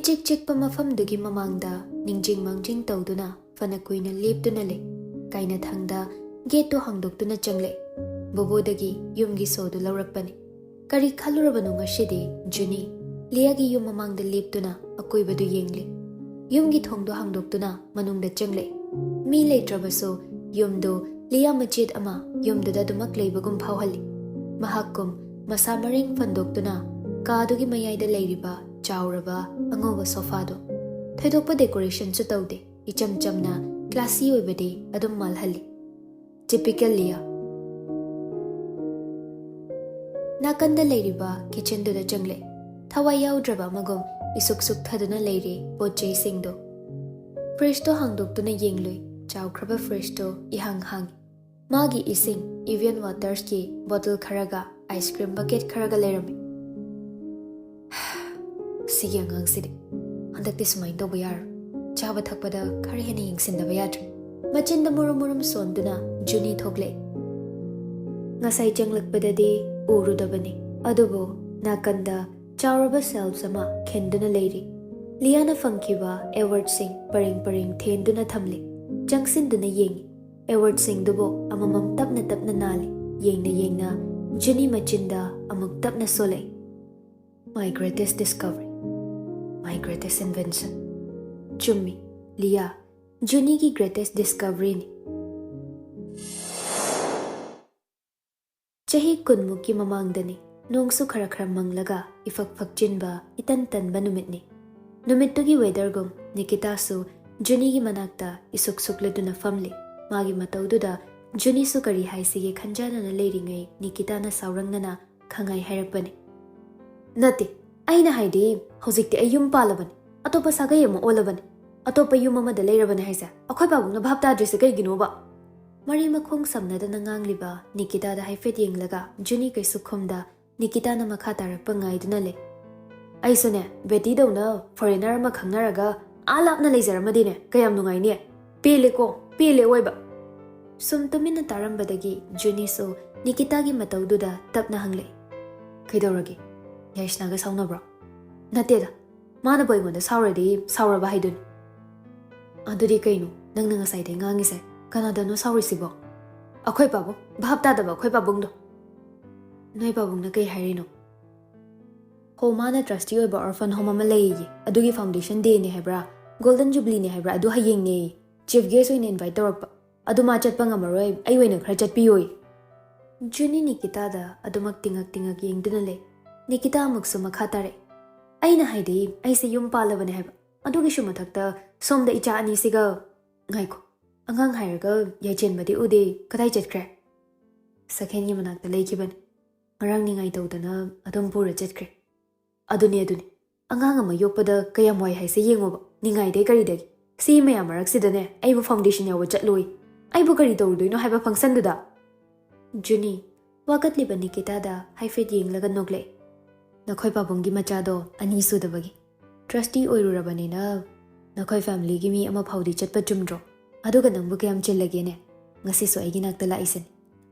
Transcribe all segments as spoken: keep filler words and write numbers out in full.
ꯏꯆꯤꯛ ꯆꯤꯛꯄ ꯃꯐꯝꯗꯨꯒꯤ ꯃꯃꯥꯡꯗ ꯅꯤꯡꯖꯤꯡ ꯃꯥꯡꯖꯤꯡ ꯇꯧꯗꯨꯅ ꯐꯅ ꯀꯨꯏꯅ ꯂꯦꯞꯇꯨꯅ ꯂꯩ꯫ ꯀꯥꯏꯅꯊꯪꯗ ꯒꯦꯠꯇꯨ ꯍꯥꯡꯗꯣꯛꯇꯨꯅ ꯆꯪꯂꯛꯏ꯫ ꯕꯣꯕꯣꯗꯒꯤ ꯌꯨꯝꯒꯤ ꯁꯣꯗꯨ ꯂꯧꯔꯛꯄꯅꯤ꯫ ꯀꯔꯤ ꯈꯜꯂꯨꯔꯕꯅꯣ ꯉꯁꯤꯗꯤ ꯖꯨꯅꯤ? ꯂꯤꯌꯥꯒꯤ ꯌꯨꯝ ꯃꯃꯥꯡꯗ ꯂꯦꯞꯇꯨꯅ ꯑꯀꯣꯏꯕꯗꯨ ꯌꯦꯡꯂꯤ꯫ ꯌꯨꯝꯒꯤ ꯊꯣꯡꯗꯨ ꯍꯥꯡꯗꯣꯛꯇꯨꯅ ꯃꯅꯨꯡꯗ ꯆꯪꯂꯛꯏ꯫ ꯃꯤ ꯂꯩꯇ꯭ꯔꯕꯁꯨ ꯌꯨꯝꯗꯨ ꯂꯤꯌꯥ ꯃꯆꯦꯠ ꯑꯃ ꯌꯨꯝꯗꯨꯗ ꯑꯗꯨꯃꯛ ꯂꯩꯕꯒꯨꯝ ꯐꯥꯎꯍꯜꯂꯤ꯫ ꯃꯍꯥꯛꯀꯨꯝ ꯃꯁꯥ ꯃꯔꯦꯡ ꯐꯟꯗꯣꯛꯇꯨꯅ ꯀꯥꯗꯨꯒꯤ ꯃꯌꯥꯏꯗ ꯂꯩꯔꯤꯕ ꯆꯥꯎꯔꯕ ꯑꯉꯧꯕ ꯁꯣꯐꯥꯗꯨ꯫ ꯊꯣꯏꯗꯣꯛꯄ ꯗꯦꯀꯣꯔꯦꯁꯟꯁꯨ ꯇꯧꯗꯦ꯫ ꯏꯆꯝ ꯆꯝꯅ ꯀ꯭ꯂꯥꯁꯤ ꯑꯣꯏꯕꯗꯤ ꯑꯗꯨꯝ ꯃꯥꯜꯍꯜꯂꯤ꯫ Typical Lia. ꯅꯥꯀꯟꯗ ꯂꯩꯔꯤꯕ ꯀꯤꯆꯟꯗꯨꯗ ꯆꯪꯂꯦ꯫ ꯊꯋꯥꯏ ꯌꯥꯎꯗ꯭ꯔꯕ ꯑꯃꯒꯨꯝ ꯏꯁꯨꯛ ꯁꯨꯛꯊꯗꯨꯅ ꯂꯩꯔꯤ ꯄꯣꯠ ꯆꯩꯁꯤꯡꯗꯨ꯫ ꯐ꯭ꯔꯤꯖꯇꯨ ꯍꯥꯡꯗꯣꯛꯇꯨꯅ ꯌꯦꯡꯂꯨꯏ꯫ ꯆꯥꯎꯈ꯭ꯔꯕ ꯐ꯭ꯔꯤꯖꯇꯨ ꯏꯍꯥꯡ ꯍꯥꯡꯏ꯫ ꯃꯥꯒꯤ ꯏꯁꯤꯡ, ꯏꯚꯤꯌꯟ ꯋꯥꯇꯔꯁꯀꯤ ꯕꯣꯇꯜ ꯈꯔꯒ ꯑꯥꯏꯁ ꯀ꯭ꯔꯤꯝ ꯕꯀꯦꯠ ꯈꯔꯒ ꯂꯩꯔꯝꯃꯤ꯫ ꯁꯤꯒꯤ ꯑꯉꯥꯡꯁꯤꯗꯤ ꯍꯟꯗꯛꯇꯤ ꯁꯨꯃꯥꯏꯅ ꯇꯧꯕ ꯌꯥꯔꯣꯏ꯫ ꯆꯥꯕ ꯊꯛꯄꯗ ꯈꯔ ꯍꯦꯟꯅ ꯌꯦꯡꯁꯤꯟꯗꯕ ꯌꯥꯗ꯭ꯔꯦ꯫ ꯃꯆꯤꯟꯗ ꯃꯨꯔꯨꯝ ꯃꯨꯔꯨꯝ ꯁꯣꯟꯗꯨꯅ ꯖꯨꯅꯤ ꯊꯣꯛꯂꯛꯏ꯫ ꯉꯁꯥꯏ ꯆꯪꯂꯛꯄꯗꯗꯤ ꯎꯔꯨꯗꯕꯅꯤ, ꯑꯗꯨꯕꯨ ꯅꯥꯀꯟꯗ ꯆꯥꯎꯔꯕ ꯁꯦꯜꯐ ꯑꯃ ꯈꯤꯟꯗꯨꯅ ꯂꯩꯔꯤ꯫ ꯂꯤꯌꯥꯅ ꯐꯪꯈꯤꯕ ꯑꯦꯋꯥꯔꯗꯁꯤꯡ ꯄꯔꯦꯡ ꯄꯔꯦꯡ ꯊꯦꯟꯗꯨꯅ ꯊꯝꯂꯤ꯫ ꯆꯪꯁꯤꯟꯗꯨꯅ ꯌꯦꯡꯉꯤ꯫ ꯑꯦꯋꯥꯔꯗꯁꯤꯡꯗꯨꯕꯨ ꯑꯃꯃꯝ ꯇꯞꯅ ꯇꯞꯅ ꯅꯥꯜꯂꯤ꯫ ꯌꯦꯡꯅ ꯌꯦꯡꯅ ꯖꯨꯅꯤ ꯃꯆꯤꯟꯗ ꯑꯃꯨꯛ ꯇꯞꯅ ꯁꯣꯜꯂꯛꯏ꯫ My greatest discovery. My greatest invention. ꯆꯨꯝꯃꯤ, ꯂꯤꯌꯥ, ꯖꯨꯅꯤꯒꯤ ꯒ꯭ꯔꯦꯇꯦꯁ ꯗꯤꯁꯀꯚꯔꯤꯅꯤ꯫ ꯆꯍꯤ ꯀꯨꯟꯃꯨꯛꯀꯤ ꯃꯃꯥꯡꯗꯅꯤ꯫ ꯅꯣꯡꯁꯨ ꯈꯔ ꯈꯔ ꯃꯪꯂꯒ ꯏꯐꯛ ꯐꯛꯆꯤꯟꯕ, ꯏꯇꯟ ꯇꯟꯕ ꯅꯨꯃꯤꯠꯅꯤ꯫ ꯅꯨꯃꯤꯠꯇꯨꯒꯤ ꯋꯦꯗꯔꯒꯨꯝ ꯅꯤꯀꯤꯇꯥꯁꯨ ꯖꯨꯅꯤꯒꯤ ꯃꯅꯥꯛꯇ ꯏꯁꯨꯛ ꯁꯨꯛꯂꯗꯨꯅ ꯐꯝꯂꯤ꯫ ꯃꯥꯒꯤ ꯃꯇꯧꯗꯨꯗ ꯖꯨꯅꯤꯁꯨ ꯀꯔꯤ ꯍꯥꯏꯁꯤꯒꯦ ꯈꯟꯖꯥꯟꯅꯅ ꯂꯩꯔꯤꯉꯩ ꯅꯤꯀꯤꯇꯥꯅ ꯁꯥꯎꯔꯪꯅꯅ ꯈꯪꯍꯥꯏ ꯍꯥꯏꯔꯛꯄꯅꯤ꯫ "ꯅꯠꯇꯦ, ꯑꯩꯅ ꯍꯥꯏꯗꯤ ꯍꯧꯖꯤꯛꯇꯤ ꯑꯩ ꯌꯨꯝ ꯄꯥꯜꯂꯕꯅꯤ, ꯑꯇꯣꯞꯄ ꯁꯥꯒꯩ ꯑꯃ ꯑꯣꯜꯂꯕꯅꯤ, ꯑꯇꯣꯞꯄ ꯌꯨꯝ ꯑꯃꯗ ꯂꯩꯔꯕꯅꯤ ꯍꯥꯏꯁꯦ꯫ ꯑꯩꯈꯣꯏ ꯄꯥꯕꯨꯡꯅ ꯚꯥꯞ ꯇꯥꯗ꯭ꯔꯤꯁꯦ ꯀꯩꯒꯤꯅꯣꯕ?" ꯃꯔꯤ ꯃꯈꯣꯡ ꯁꯝꯅꯗꯅ ꯉꯥꯡꯂꯤꯕ ꯅꯤꯀꯤꯇꯥꯗ ꯍꯥꯏꯐꯦꯠ ꯌꯦꯡꯂꯒ ꯖꯨꯅꯤ ꯀꯩꯁꯨ ꯈꯨꯝꯗ ꯅꯤꯀꯤꯇꯥꯅ ꯃꯈꯥ ꯇꯥꯔꯛꯄ ꯉꯥꯏꯗꯨꯅ ꯂꯩ꯫ "ꯑꯩꯁꯨꯅꯦ, ꯕꯦꯇꯤꯗꯧꯅ ꯐꯣꯔꯦꯅꯔ ꯑꯃ ꯈꯪꯅꯔꯒ ꯑꯥ ꯂꯥꯞꯅ ꯂꯩꯖꯔꯝꯃꯗꯤꯅꯦ, ꯀꯌꯥꯝ ꯅꯨꯡꯉꯥꯏꯅꯤ꯫ ꯄꯦꯜꯂꯦꯀꯣ, ꯄꯦꯜꯂꯦ ꯑꯣꯏꯕ꯫" ꯁꯨꯝ ꯇꯨꯃꯤꯟꯅ ꯇꯥꯔꯝꯕꯗꯒꯤ ꯖꯨꯅꯤꯁꯨ ꯅꯤꯀꯤꯇꯥꯒꯤ ꯃꯇꯧꯗꯨꯗ ꯇꯞꯅ ꯍꯪꯂꯛꯏ, "ꯀꯩꯗꯧꯔꯒꯦ? ꯌꯥꯏꯁꯅꯥꯒ ꯁꯥꯎꯅꯕ꯭ꯔꯣ?" "ꯅꯠꯇꯦꯗ, ꯃꯥꯅꯕꯨ ꯑꯩꯉꯣꯟꯗ ꯁꯥꯎꯔꯗꯤ ꯁꯥꯎꯔꯕ ꯍꯥꯏꯗꯨꯅꯤ꯫ ꯑꯗꯨꯗꯤ ꯀꯩꯅꯣ ꯅꯪꯅ ꯉꯁꯥꯏꯗꯩ ꯉꯥꯡꯉꯤꯁꯦ? ꯀꯅꯥꯗꯅꯣ ꯁꯥꯎꯔꯤꯁꯤꯕꯣ? ꯑꯩꯈꯣꯏ ꯄꯥꯕꯨꯡ, ꯚꯥꯞ ꯇꯥꯗꯕ ꯑꯩꯈꯣꯏ ꯄꯥꯕꯨꯡꯗꯣ꯫ ꯅꯣꯏ ꯄꯥꯕꯨꯡꯅ ꯀꯩ ꯍꯥꯏꯔꯤꯅꯣ? ꯍꯣ, ꯃꯥꯅ trustee ꯑꯣꯏꯕ orphan home ꯑꯃ ꯂꯩꯌꯦ, ꯑꯗꯨꯒꯤ foundation dayꯅꯦ ꯍꯥꯏꯕ꯭ꯔꯥ, golden jubileeꯅꯦ ꯍꯥꯏꯕ꯭ꯔꯥ, ꯑꯗꯨ ꯍꯌꯦꯡꯅꯦꯌꯦ꯫ Chief guest ꯑꯣꯏꯅ invite ꯇꯧꯔꯛꯄ꯫ ꯑꯗꯨ ꯃꯥ ꯆꯠꯄ ꯉꯝꯃꯔꯣꯏ, ꯑꯩ ꯑꯣꯏꯅ ꯈꯔ ꯆꯠꯄꯤꯌꯣꯌꯦ꯫ ꯖꯨꯅꯤ ꯅꯤꯀꯤꯇꯥꯗ ꯑꯗꯨꯃꯛ ꯇꯤꯉꯛ ꯇꯤꯉꯛ ꯌꯦꯡꯗꯨꯅ ꯂꯩ꯫ ꯅꯤꯀꯤꯇꯥ ꯑꯃꯨꯛꯁꯨ ꯃꯈꯥ ꯇꯥꯔꯛꯏ, "ꯑꯩꯅ ꯍꯥꯏꯗꯤ ꯑꯩꯁꯦ ꯌꯨꯝ ꯄꯥꯜꯂꯕꯅꯦ ꯍꯥꯏꯕ, ꯑꯗꯨꯒꯤꯁꯨ ꯃꯊꯛꯇ ꯁꯣꯝꯗ ꯏꯆꯥ ꯑꯅꯤꯁꯤꯒ"꯫ "ꯉꯥꯏꯈꯣ, ꯑꯉꯥꯡ ꯍꯥꯏꯔꯒ ꯌꯥꯏꯆꯦꯟꯕꯗꯤ ꯎꯗꯦ, ꯀꯗꯥꯏ ꯆꯠꯈ꯭ꯔꯦ?" "ꯁꯈꯦꯟꯒꯤ ꯃꯅꯥꯛꯇ ꯂꯩꯈꯤꯕꯅꯤ, ꯉꯔꯥꯡ ꯅꯤꯡꯉꯥꯏ ꯇꯧꯗꯅ ꯑꯗꯨꯝ ꯄꯨꯔ ꯆꯠꯈ꯭ꯔꯦ"꯫ "ꯑꯗꯨꯅꯦ, ꯑꯗꯨꯅꯦ, ꯑꯉꯥꯡ ꯑꯃ ꯌꯣꯛꯄꯗ ꯀꯌꯥꯝ ꯋꯥꯏ ꯍꯥꯏꯁꯦ ꯌꯦꯡꯉꯣꯕ, ꯅꯤꯡꯉꯥꯏꯗꯩ ꯀꯔꯤꯗꯒꯤ꯫ ꯁꯤ ꯃꯌꯥꯝ ꯃꯔꯛꯁꯤꯗꯅꯦ ꯑꯩꯕꯨ foundation ꯌꯥꯎꯕ ꯆꯠꯂꯣꯏ꯫ ꯑꯩꯕꯨ ꯀꯔꯤ ꯇꯧꯔꯨꯗꯣꯏꯅꯣ ꯍꯥꯏꯕ functionꯗꯨꯗ?" ꯖꯨꯅꯤ, ꯋꯥꯀꯠꯂꯤꯕ ꯅꯤꯀꯤꯇꯥꯗ ꯍꯥꯏꯐꯦꯠ ꯌꯦꯡꯂꯒ ꯅꯣꯛꯂꯛꯏ꯫ "ꯅꯈꯣꯏ ꯄꯥꯕꯨꯡꯒꯤ ꯃꯆꯥꯗꯣ ꯑꯅꯤ ꯁꯨꯗꯕꯒꯤ trustee ꯑꯣꯏꯔꯨꯔꯕꯅꯤꯅ ꯅꯈꯣꯏ familyꯒꯤ ꯃꯤ ꯑꯃ ꯐꯥꯎꯗꯤ ꯆꯠꯄ ꯆꯨꯝꯗ꯭ꯔꯣ? ꯑꯗꯨꯒ ꯅꯪꯕꯨ ꯀꯌꯥꯝ ꯆꯤꯜꯂꯒꯦꯅꯦ? ꯉꯁꯤꯁꯨ ꯑꯩꯒꯤ ꯅꯥꯛꯇ ꯂꯥꯛꯏꯁꯤꯅꯤ꯫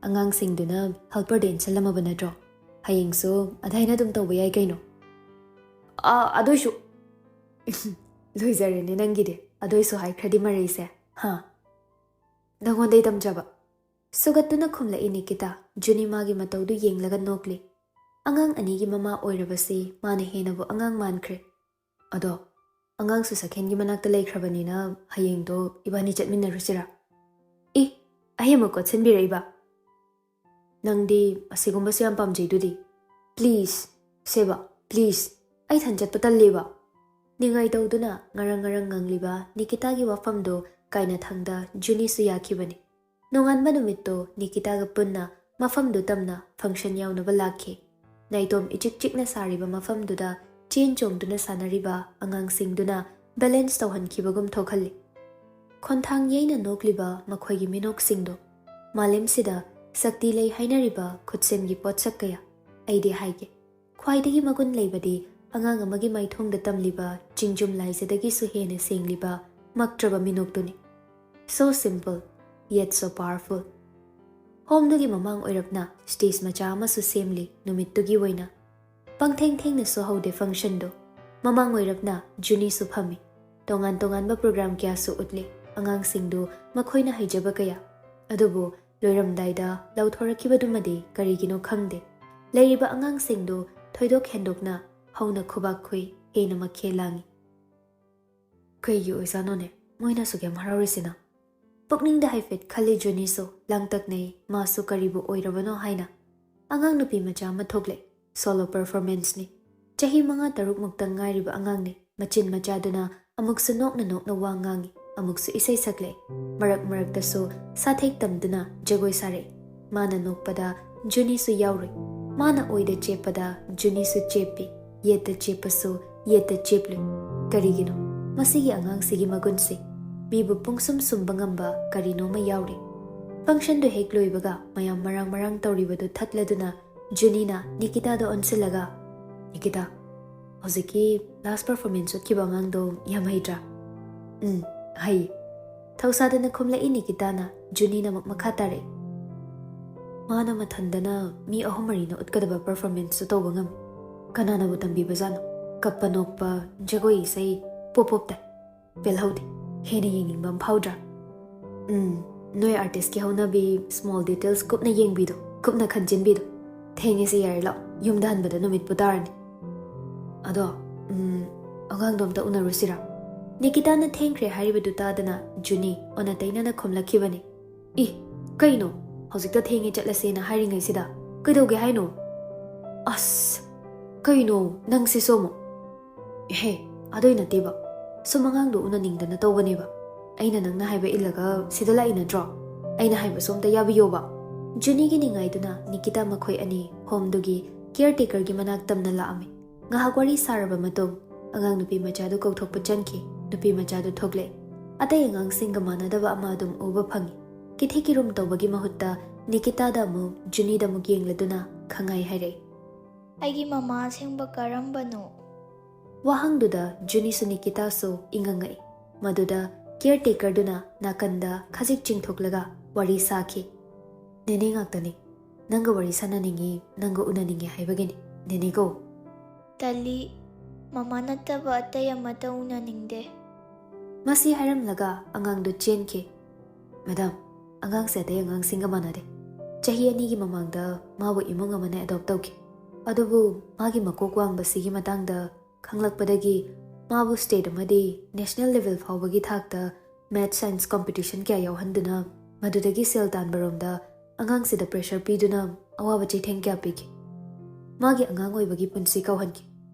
ꯑꯉꯥꯡꯁꯤꯡꯗꯨꯅ helperꯗ ꯏꯟꯁꯜꯂꯝꯃꯕ ꯅꯠꯇ꯭ꯔꯣ? ꯍꯌꯦꯡꯁꯨ ꯑꯗꯥꯏꯅ ꯑꯗꯨꯝ ꯇꯧꯕ ꯌꯥꯏ ꯀꯩꯅꯣ?" "ꯑꯥ, ꯑꯗꯨꯏꯁꯨ"꯫ "ꯂꯣꯏꯖꯔꯦꯅꯦ ꯅꯪꯒꯤꯗꯤ, ꯑꯗꯨꯏꯁꯨ ꯍꯥꯏꯈ꯭ꯔꯗꯤ ꯃꯔꯩꯁꯦ, ꯍꯥ?" "ꯅꯉꯣꯟꯗꯩ ꯇꯝꯖꯕ"꯫ ꯁꯨꯒꯠꯇꯨꯅ ꯈꯨꯝꯂꯛꯏ ꯅꯤꯀꯤꯇꯥ꯫ ꯖꯨꯅꯤ ꯃꯥꯒꯤ ꯃꯇꯧꯗꯨ ꯌꯦꯡꯂꯒ ꯅꯣꯛꯂꯤ꯫ ꯑꯉꯥꯡ ꯑꯅꯤꯒꯤ ꯃꯃꯥ ꯑꯣꯏꯔꯕꯁꯤ ꯃꯥꯅ ꯍꯦꯟꯅꯕꯨ ꯑꯉꯥꯡ ꯃꯥꯟꯈ꯭ꯔꯦ꯫ "ꯑꯗꯣ, ꯑꯉꯥꯡꯁꯨ ꯁꯈꯦꯟꯒꯤ ꯃꯅꯥꯛꯇ ꯂꯩꯈ꯭ꯔꯕꯅꯤꯅ ꯍꯌꯦꯡꯗꯣ ꯏꯕꯥꯅꯤ ꯆꯠꯃꯤꯟꯅꯔꯨꯁꯤꯔꯥ?" "ꯏ, ꯑꯩ ꯑꯃꯨꯛ ꯀꯣꯠꯁꯤꯟꯕꯤꯔꯛꯏꯕ?" "ꯅꯪꯗꯤ ꯑꯁꯤꯒꯨꯝꯕꯁꯨ ꯌꯥꯝ ꯄꯥꯝꯖꯩꯗꯨꯗꯤ꯫ Please, ꯁꯦꯕ, please, ꯑꯩ ꯊꯟ ꯆꯠꯄ ꯇꯜꯂꯦꯕ"꯫ ꯅꯤꯡꯉꯥꯏ ꯇꯧꯗꯨꯅ ꯉꯔꯪ ꯉꯔꯪ ꯉꯪꯂꯤꯕ ꯅꯤꯀꯤꯇꯥꯒꯤ ꯋꯥꯐꯝꯗꯣ ꯀꯥꯏꯅꯊꯪꯗ ꯖꯨꯅꯤꯁꯨ ꯌꯥꯈꯤꯕꯅꯤ꯫ ꯅꯣꯡꯉꯥꯟꯕ ꯅꯨꯃꯤꯠꯇꯣ ꯅꯤꯀꯤꯇꯥꯒ ꯄꯨꯟꯅ ꯃꯐꯝꯗꯨ ꯇꯝꯅ function ꯌꯥꯎꯅꯕ ꯂꯥꯛꯈꯤ꯫ ꯅꯥꯏꯇꯣꯝ ꯏꯆꯤꯛ ꯆꯤꯛꯅ ꯁꯥꯔꯤꯕ ꯃꯐꯝꯗꯨꯗ ꯆꯦꯟ ꯆꯣꯡꯗꯨꯅ ꯁꯥꯟꯅꯔꯤꯕ ꯑꯉꯥꯡꯁꯤꯡꯗꯨꯅ balance ꯇꯧꯍꯟꯈꯤꯕꯒꯨꯝ ꯊꯣꯛꯍꯜꯂꯤ꯫ ꯈꯣꯟꯊꯥꯡ ꯌꯩꯅ ꯅꯣꯛꯂꯤꯕ ꯃꯈꯣꯏꯒꯤ ꯃꯤꯅꯣꯛꯁꯤꯡꯗꯣ꯫ ꯃꯥꯂꯦꯝꯁꯤꯗ ꯁꯛꯇꯤ ꯂꯩ ꯍꯥꯏꯅꯔꯤꯕ ꯈꯨꯠꯁꯦꯝꯒꯤ ꯄꯣꯠꯁꯛ ꯀꯌꯥ꯫ ꯑꯩꯗꯤ ꯍꯥꯏꯒꯦ, ꯈ꯭ꯋꯥꯏꯗꯒꯤ ꯃꯒꯨꯟ ꯂꯩꯕꯗꯤ ꯑꯉꯥꯡ ꯑꯃꯒꯤ ꯃꯥꯏꯊꯣꯡꯗ ꯇꯝꯂꯤꯕ ꯆꯤꯡꯖꯨꯝ ꯂꯥꯏꯖꯗꯒꯤꯁꯨ ꯍꯦꯟꯅ ꯁꯦꯡꯂꯤꯕ ꯃꯛꯇ꯭ꯔꯕ ꯃꯤꯅꯣꯛꯇꯨꯅꯤ꯫ So simple, yet so powerful꯫ Homeꯗꯨꯒꯤ ꯃꯃꯥꯡ ꯑꯣꯏꯔꯞꯅ stage ꯃꯆꯥ ꯑꯃꯁꯨ ꯁꯦꯝꯂꯤ ꯅꯨꯃꯤꯠꯇꯨꯒꯤ ꯑꯣꯏꯅ꯫ ꯄꯪꯊꯦꯡ ꯊꯦꯡꯅꯁꯨ ꯍꯧꯗꯦ functionꯗꯨ꯫ ꯃꯃꯥꯡ ꯑꯣꯏꯔꯞꯅ ꯖꯨꯅꯤꯁꯨ ꯐꯝꯃꯤ꯫ ꯇꯣꯉꯥꯟ ꯇꯣꯉꯥꯟꯕ ꯄ꯭ꯔꯣꯒ꯭ꯔꯥꯝ ꯀꯌꯥꯁꯨ ꯎꯠꯂꯤ꯫ ꯑꯉꯥꯡꯁꯤꯡꯗꯨ ꯃꯈꯣꯏꯅ ꯍꯩꯖꯕ ꯀꯌꯥ꯫ ꯑꯗꯨꯕꯨ ꯂꯣꯏꯔꯝꯗꯥꯏꯗ ꯂꯥꯎꯊꯣꯔꯛꯈꯤꯕꯗꯨꯃꯗꯤ ꯀꯔꯤꯒꯤꯅꯣ ꯈꯪꯗꯦ꯫ ꯂꯩꯔꯤꯕ ꯑꯉꯥꯡꯁꯤꯡꯗꯨ ꯊꯣꯏꯗꯣꯛ ꯍꯦꯟꯗꯣꯛꯅ ꯍꯧꯅ ꯈꯨꯕꯥꯛ ꯈꯨꯏ, ꯍꯦꯟꯅ ꯃꯈꯦꯜ ꯂꯥꯡꯏ꯫ ꯀꯩꯒꯤ ꯑꯣꯏꯖꯥꯠꯅꯣꯅꯦ ꯃꯣꯏꯅ ꯑꯁꯨꯛ ꯌꯥꯝ ꯍꯔꯥꯎꯔꯤꯁꯤꯅ? ꯄꯨꯛꯅꯤꯡꯗ ꯍꯥꯏꯐꯦꯠ ꯈꯜꯂꯤ ꯖꯨꯅꯤꯁꯨ, ꯂꯥꯡꯇꯛꯅꯩ, ꯃꯥꯁꯨ ꯀꯔꯤꯕꯨ ꯑꯣꯏꯔꯕꯅꯣ ꯍꯥꯏꯅ꯫ ꯑꯉꯥꯡ ꯅꯨꯄꯤ ꯃꯆꯥ ꯑꯃ ꯊꯣꯛꯂꯦ꯫ Solo performanceꯅꯤ꯫ ꯆꯍꯤ ꯃꯉꯥ ꯇꯔꯨꯛ ꯃꯨꯛꯇꯪ ꯉꯥꯏꯔꯤꯕ ꯑꯉꯥꯡꯅꯤ꯫ ꯃꯆꯤꯟ ꯃꯆꯥꯗꯨꯅ ꯑꯃꯨꯛꯁꯨ ꯅꯣꯛꯅ ꯅꯣꯛꯅ ꯋꯥ ꯉꯥꯡꯏ, ꯑꯃꯨꯛꯁꯨ ꯏꯁꯩ ꯁꯛꯂꯛꯏ꯫ ꯃꯔꯛ ꯃꯔꯛꯇꯁꯨ ꯁꯥꯊꯦꯛ ꯇꯝꯗꯨꯅ ꯖꯒꯣꯏ ꯁꯥꯔꯛꯏ꯫ ꯃꯥꯅ ꯅꯣꯛꯄꯗ ꯖꯨꯅꯤꯁꯨ ꯌꯥꯎꯔꯨꯏ꯫ ꯃꯥꯅ ꯑꯣꯏꯗ ꯆꯦꯞꯄꯗ ꯖꯨꯅꯤꯁꯨ ꯆꯦꯞꯄꯤ꯫ ꯌꯦꯠꯇ ꯆꯦꯞꯄꯁꯨ ꯌꯦꯠꯇ ꯆꯦꯞꯂꯨꯏ꯫ ꯀꯔꯤꯒꯤꯅꯣ? ꯃꯁꯤꯒꯤ ꯑꯉꯥꯡꯁꯤꯒꯤ ꯃꯒꯨꯟꯁꯤ꯫ ꯃꯤꯕꯨ ꯄꯨꯡꯁꯨꯝ ꯁꯨꯝꯕ ꯉꯝꯕ ꯀꯔꯤꯅꯣꯃ ꯌꯥꯎꯔꯤ꯫ Functionꯗꯨ ꯍꯦꯛ ꯂꯣꯏꯕꯒ ꯃꯌꯥꯝ ꯃꯔꯥꯡ ꯃꯔꯥꯡ ꯇꯧꯔꯤꯕꯗꯨ ꯊꯠꯂꯗꯨꯅ ꯖꯨꯅꯤꯅ ꯅꯤꯀꯤꯇꯥꯗ ꯑꯣꯟꯁꯤꯜꯂꯒ, "ꯅꯤꯀꯤꯇꯥ, ꯍꯧꯖꯤꯛꯀꯤ last performance ꯎꯠꯈꯤꯕ ꯑꯉꯥꯡꯗꯣ ꯌꯥꯝ ꯍꯩꯇ꯭ꯔꯥ?" "ꯎꯝ, ꯍꯩ꯫" ꯊꯧꯁꯥꯗꯅ ꯈꯨꯝꯂꯛꯏ ꯅꯤꯀꯤꯇꯥꯅ꯫ ꯖꯨꯅꯤꯅ ꯑꯃꯨꯛ ꯃꯈꯥ ꯇꯥꯔꯛꯏ, "ꯃꯥꯅ ꯃꯊꯟꯗꯅ ꯃꯤ ꯑꯍꯨꯝ ꯃꯔꯤꯅ ꯎꯠꯀꯗꯕ performanceꯁꯨ ꯇꯧꯕ ꯉꯝꯃꯤ꯫ ꯀꯅꯥꯅꯕꯨ ꯇꯝꯕꯤꯕꯖꯥꯠꯅꯣ? ꯀꯞꯄ ꯅꯣꯛꯄ, ꯖꯒꯣꯏ ꯏꯁꯩ, ꯄꯣꯞ ꯄꯣꯞ ꯇꯥꯏ꯫ ꯄꯦꯜꯍꯧꯗꯦ꯫ ꯍꯦꯟꯅ ꯌꯦꯡꯅꯤꯡꯕ ꯑꯃ ꯐꯥꯎꯗ꯭ꯔꯥ?" "ꯎꯝ, ꯅꯣꯏ artistꯀꯤ ꯍꯧꯅꯕꯤ small details ꯀꯨꯞꯅ ꯌꯦꯡꯕꯤꯗꯣ, ꯀꯨꯞꯅ ꯈꯟꯖꯤꯟꯕꯤꯗꯣ꯫ ꯊꯦꯡꯉꯦꯁꯦ, ꯌꯥꯔꯦ ꯂꯥꯛꯑꯣ, ꯌꯨꯝꯗ ꯍꯟꯕꯗ ꯅꯨꯃꯤꯠꯄꯨ ꯇꯥꯔꯅꯤ꯫ ꯑꯗꯣ, ꯎꯝ, ꯑꯉꯥꯡꯗꯣ ꯑꯝꯇ ꯎꯅꯔꯨꯁꯤꯔꯥ?" ꯅꯤꯀꯤꯇꯥꯅ ꯊꯦꯡꯈ꯭ꯔꯦ ꯍꯥꯏꯔꯤꯕꯗꯨ ꯇꯥꯗꯅ ꯖꯨꯅꯤ ꯑꯣꯟꯅ ꯇꯩꯅꯅ ꯈꯨꯝꯂꯛꯈꯤꯕꯅꯤ꯫ "ꯏ, ꯀꯩꯅꯣ? ꯍꯧꯖꯤꯛꯇ ꯊꯦꯡꯉꯦ ꯆꯠꯂꯁꯦꯅ ꯍꯥꯏꯔꯤꯉꯩꯁꯤꯗ ꯀꯩꯗꯧꯒꯦ ꯍꯥꯏꯅꯣ?" "ꯑꯁ, ꯀꯩꯅꯣ ꯅꯪꯁꯤꯁꯨ ꯑꯃꯨꯛ?" "ꯍꯦ, ꯑꯗꯨꯏ ꯅꯠꯇꯦꯕ꯫ ꯁꯨꯝ ꯑꯉꯥꯡꯗꯣ ꯎꯅꯅꯤꯡꯗꯅ ꯇꯧꯕꯅꯦꯕ꯫ ꯑꯩꯅ ꯅꯪꯅ ꯍꯥꯏꯕ ꯏꯜꯂꯒ ꯁꯤꯗ ꯂꯥꯛꯏ ꯅꯠꯇ꯭ꯔꯣ? ꯑꯩꯅ ꯍꯥꯏꯕꯁꯨ ꯑꯝꯇ ꯌꯥꯕꯤꯌꯣꯕ꯫" ꯖꯨꯅꯤꯒꯤ ꯅꯤꯡꯉꯥꯏꯗꯨꯅ ꯅꯤꯀꯤꯇꯥ ꯃꯈꯣꯏ ꯑꯅꯤ homeꯗꯨꯒꯤ caretakerꯒꯤ ꯃꯅꯥꯛ ꯇꯝꯅ ꯂꯥꯛꯑꯝꯃꯤ꯫ ꯉꯥꯏꯍꯥꯛ ꯋꯥꯔꯤ ꯁꯥꯔꯕ ꯃꯇꯨꯡ, ꯑꯉꯥꯡ ꯅꯨꯄꯤ ꯃꯆꯥꯗꯨ ꯀꯧꯊꯣꯛꯄ ꯆꯪꯈꯤ꯫ ꯅꯨꯄꯤ ꯃꯆꯥꯗꯨ ꯊꯣꯛꯂꯛꯑꯦ꯫ ꯑꯇꯩ ꯑꯉꯥꯡꯁꯤꯡꯒ ꯃꯥꯟꯅꯗꯕ ꯑꯃ ꯑꯗꯨꯝ ꯎꯕ ꯐꯪꯉꯤ꯫ ꯀꯤꯊꯤ ꯀꯤꯔꯨꯝ ꯇꯧꯕꯒꯤ ꯃꯍꯨꯠꯇ ꯅꯤꯀꯤꯇꯥꯗ ꯑꯃꯨꯛ, ꯖꯨꯅꯤꯗ ꯑꯃꯨꯛ ꯌꯦꯡꯂꯗꯨꯅ ꯈꯪꯉꯥꯏ ꯍꯥꯏꯔꯛꯏ꯫ "ꯑꯩꯒꯤ ꯃꯃꯥ ꯑꯁꯦꯡꯕ ꯀꯔꯝꯕꯅꯣ?" ꯋꯥꯍꯪꯗꯨꯗ ꯖꯨꯅꯤꯁꯨ ꯅꯤꯀꯤꯇꯥꯁꯨ ꯏꯉꯛ ꯉꯛꯏ꯫ ꯃꯗꯨꯗ caretakerꯗꯨꯅ ꯅꯥꯀꯟꯗ ꯈꯖꯤꯛ ꯆꯤꯡꯊꯣꯛꯂꯒ ꯋꯥꯔꯤ ꯁꯥꯈꯤ꯫ "ꯅꯦꯅꯦ ꯉꯥꯛꯇꯅꯤ꯫ ꯅꯪꯒ ꯋꯥꯔꯤ ꯁꯥꯟꯅꯅꯤꯡꯉꯤ, ꯅꯪꯒ ꯎꯅꯅꯤꯡꯉꯤ ꯍꯥꯏꯕꯒꯤꯅꯤ꯫ ꯅꯦꯅꯦ ꯀꯧ꯫" "ꯇꯜꯂꯤ, ꯃꯃꯥ ꯅꯠꯇꯕ ꯑꯇꯩ ꯑꯃꯠꯇ ꯎꯅꯅꯤꯡꯗꯦ꯫ ꯃꯁꯤ ꯍꯥꯏꯔꯝꯂꯒ ꯑꯉꯥꯡꯗꯨ ꯆꯦꯟꯈꯤ꯫ "ꯃꯦꯗꯥꯝ, ꯑꯉꯥꯡꯁꯦ ꯑꯇꯩ ꯑꯉꯥꯡꯁꯤꯡꯒ ꯃꯥꯟꯅꯗꯦ꯫ ꯆꯍꯤ ꯑꯅꯤꯒꯤ ꯃꯃꯥꯡꯗ ꯃꯥꯕꯨ ꯏꯃꯨꯡ ꯑꯃꯅ ꯑꯦꯗꯣꯞ ꯇꯧꯈꯤ꯫ ꯑꯗꯨꯕꯨ ꯃꯥꯒꯤ ꯃꯀꯣꯛ ꯋꯥꯡꯕꯁꯤꯒꯤ ꯃꯇꯥꯡꯗ ꯈꯪꯂꯛꯄꯗꯒꯤ ꯃꯥꯕꯨ ꯁ꯭ꯇꯦꯠ ꯑꯃꯗꯤ ꯅꯦꯁꯅꯦꯜ ꯂꯦꯚꯦꯜ ꯐꯥꯎꯕꯒꯤ ꯊꯥꯛꯇ ꯃꯦꯠꯁ ꯁꯥꯏꯟꯁ ꯀꯝꯄꯤꯇꯤꯁꯟ ꯀꯌꯥ ꯌꯥꯎꯍꯟꯗꯨꯅ ꯃꯗꯨꯗꯒꯤ ꯁꯦꯜ ꯇꯥꯟꯕꯔꯣꯝꯗ ꯑꯉꯥꯡꯁꯤꯗ ꯄ꯭ꯔꯦꯁꯔ ꯄꯤꯗꯨꯅ ꯑꯋꯥꯕ ꯆꯩꯊꯦꯡ ꯀꯌꯥ ꯄꯤꯈꯤ꯫ ꯃꯥꯒꯤ ꯑꯉꯥꯡ ꯑꯣꯏꯕꯒꯤ ꯄꯨꯟꯁꯤ ꯀꯥꯎꯍꯟꯈꯤ꯫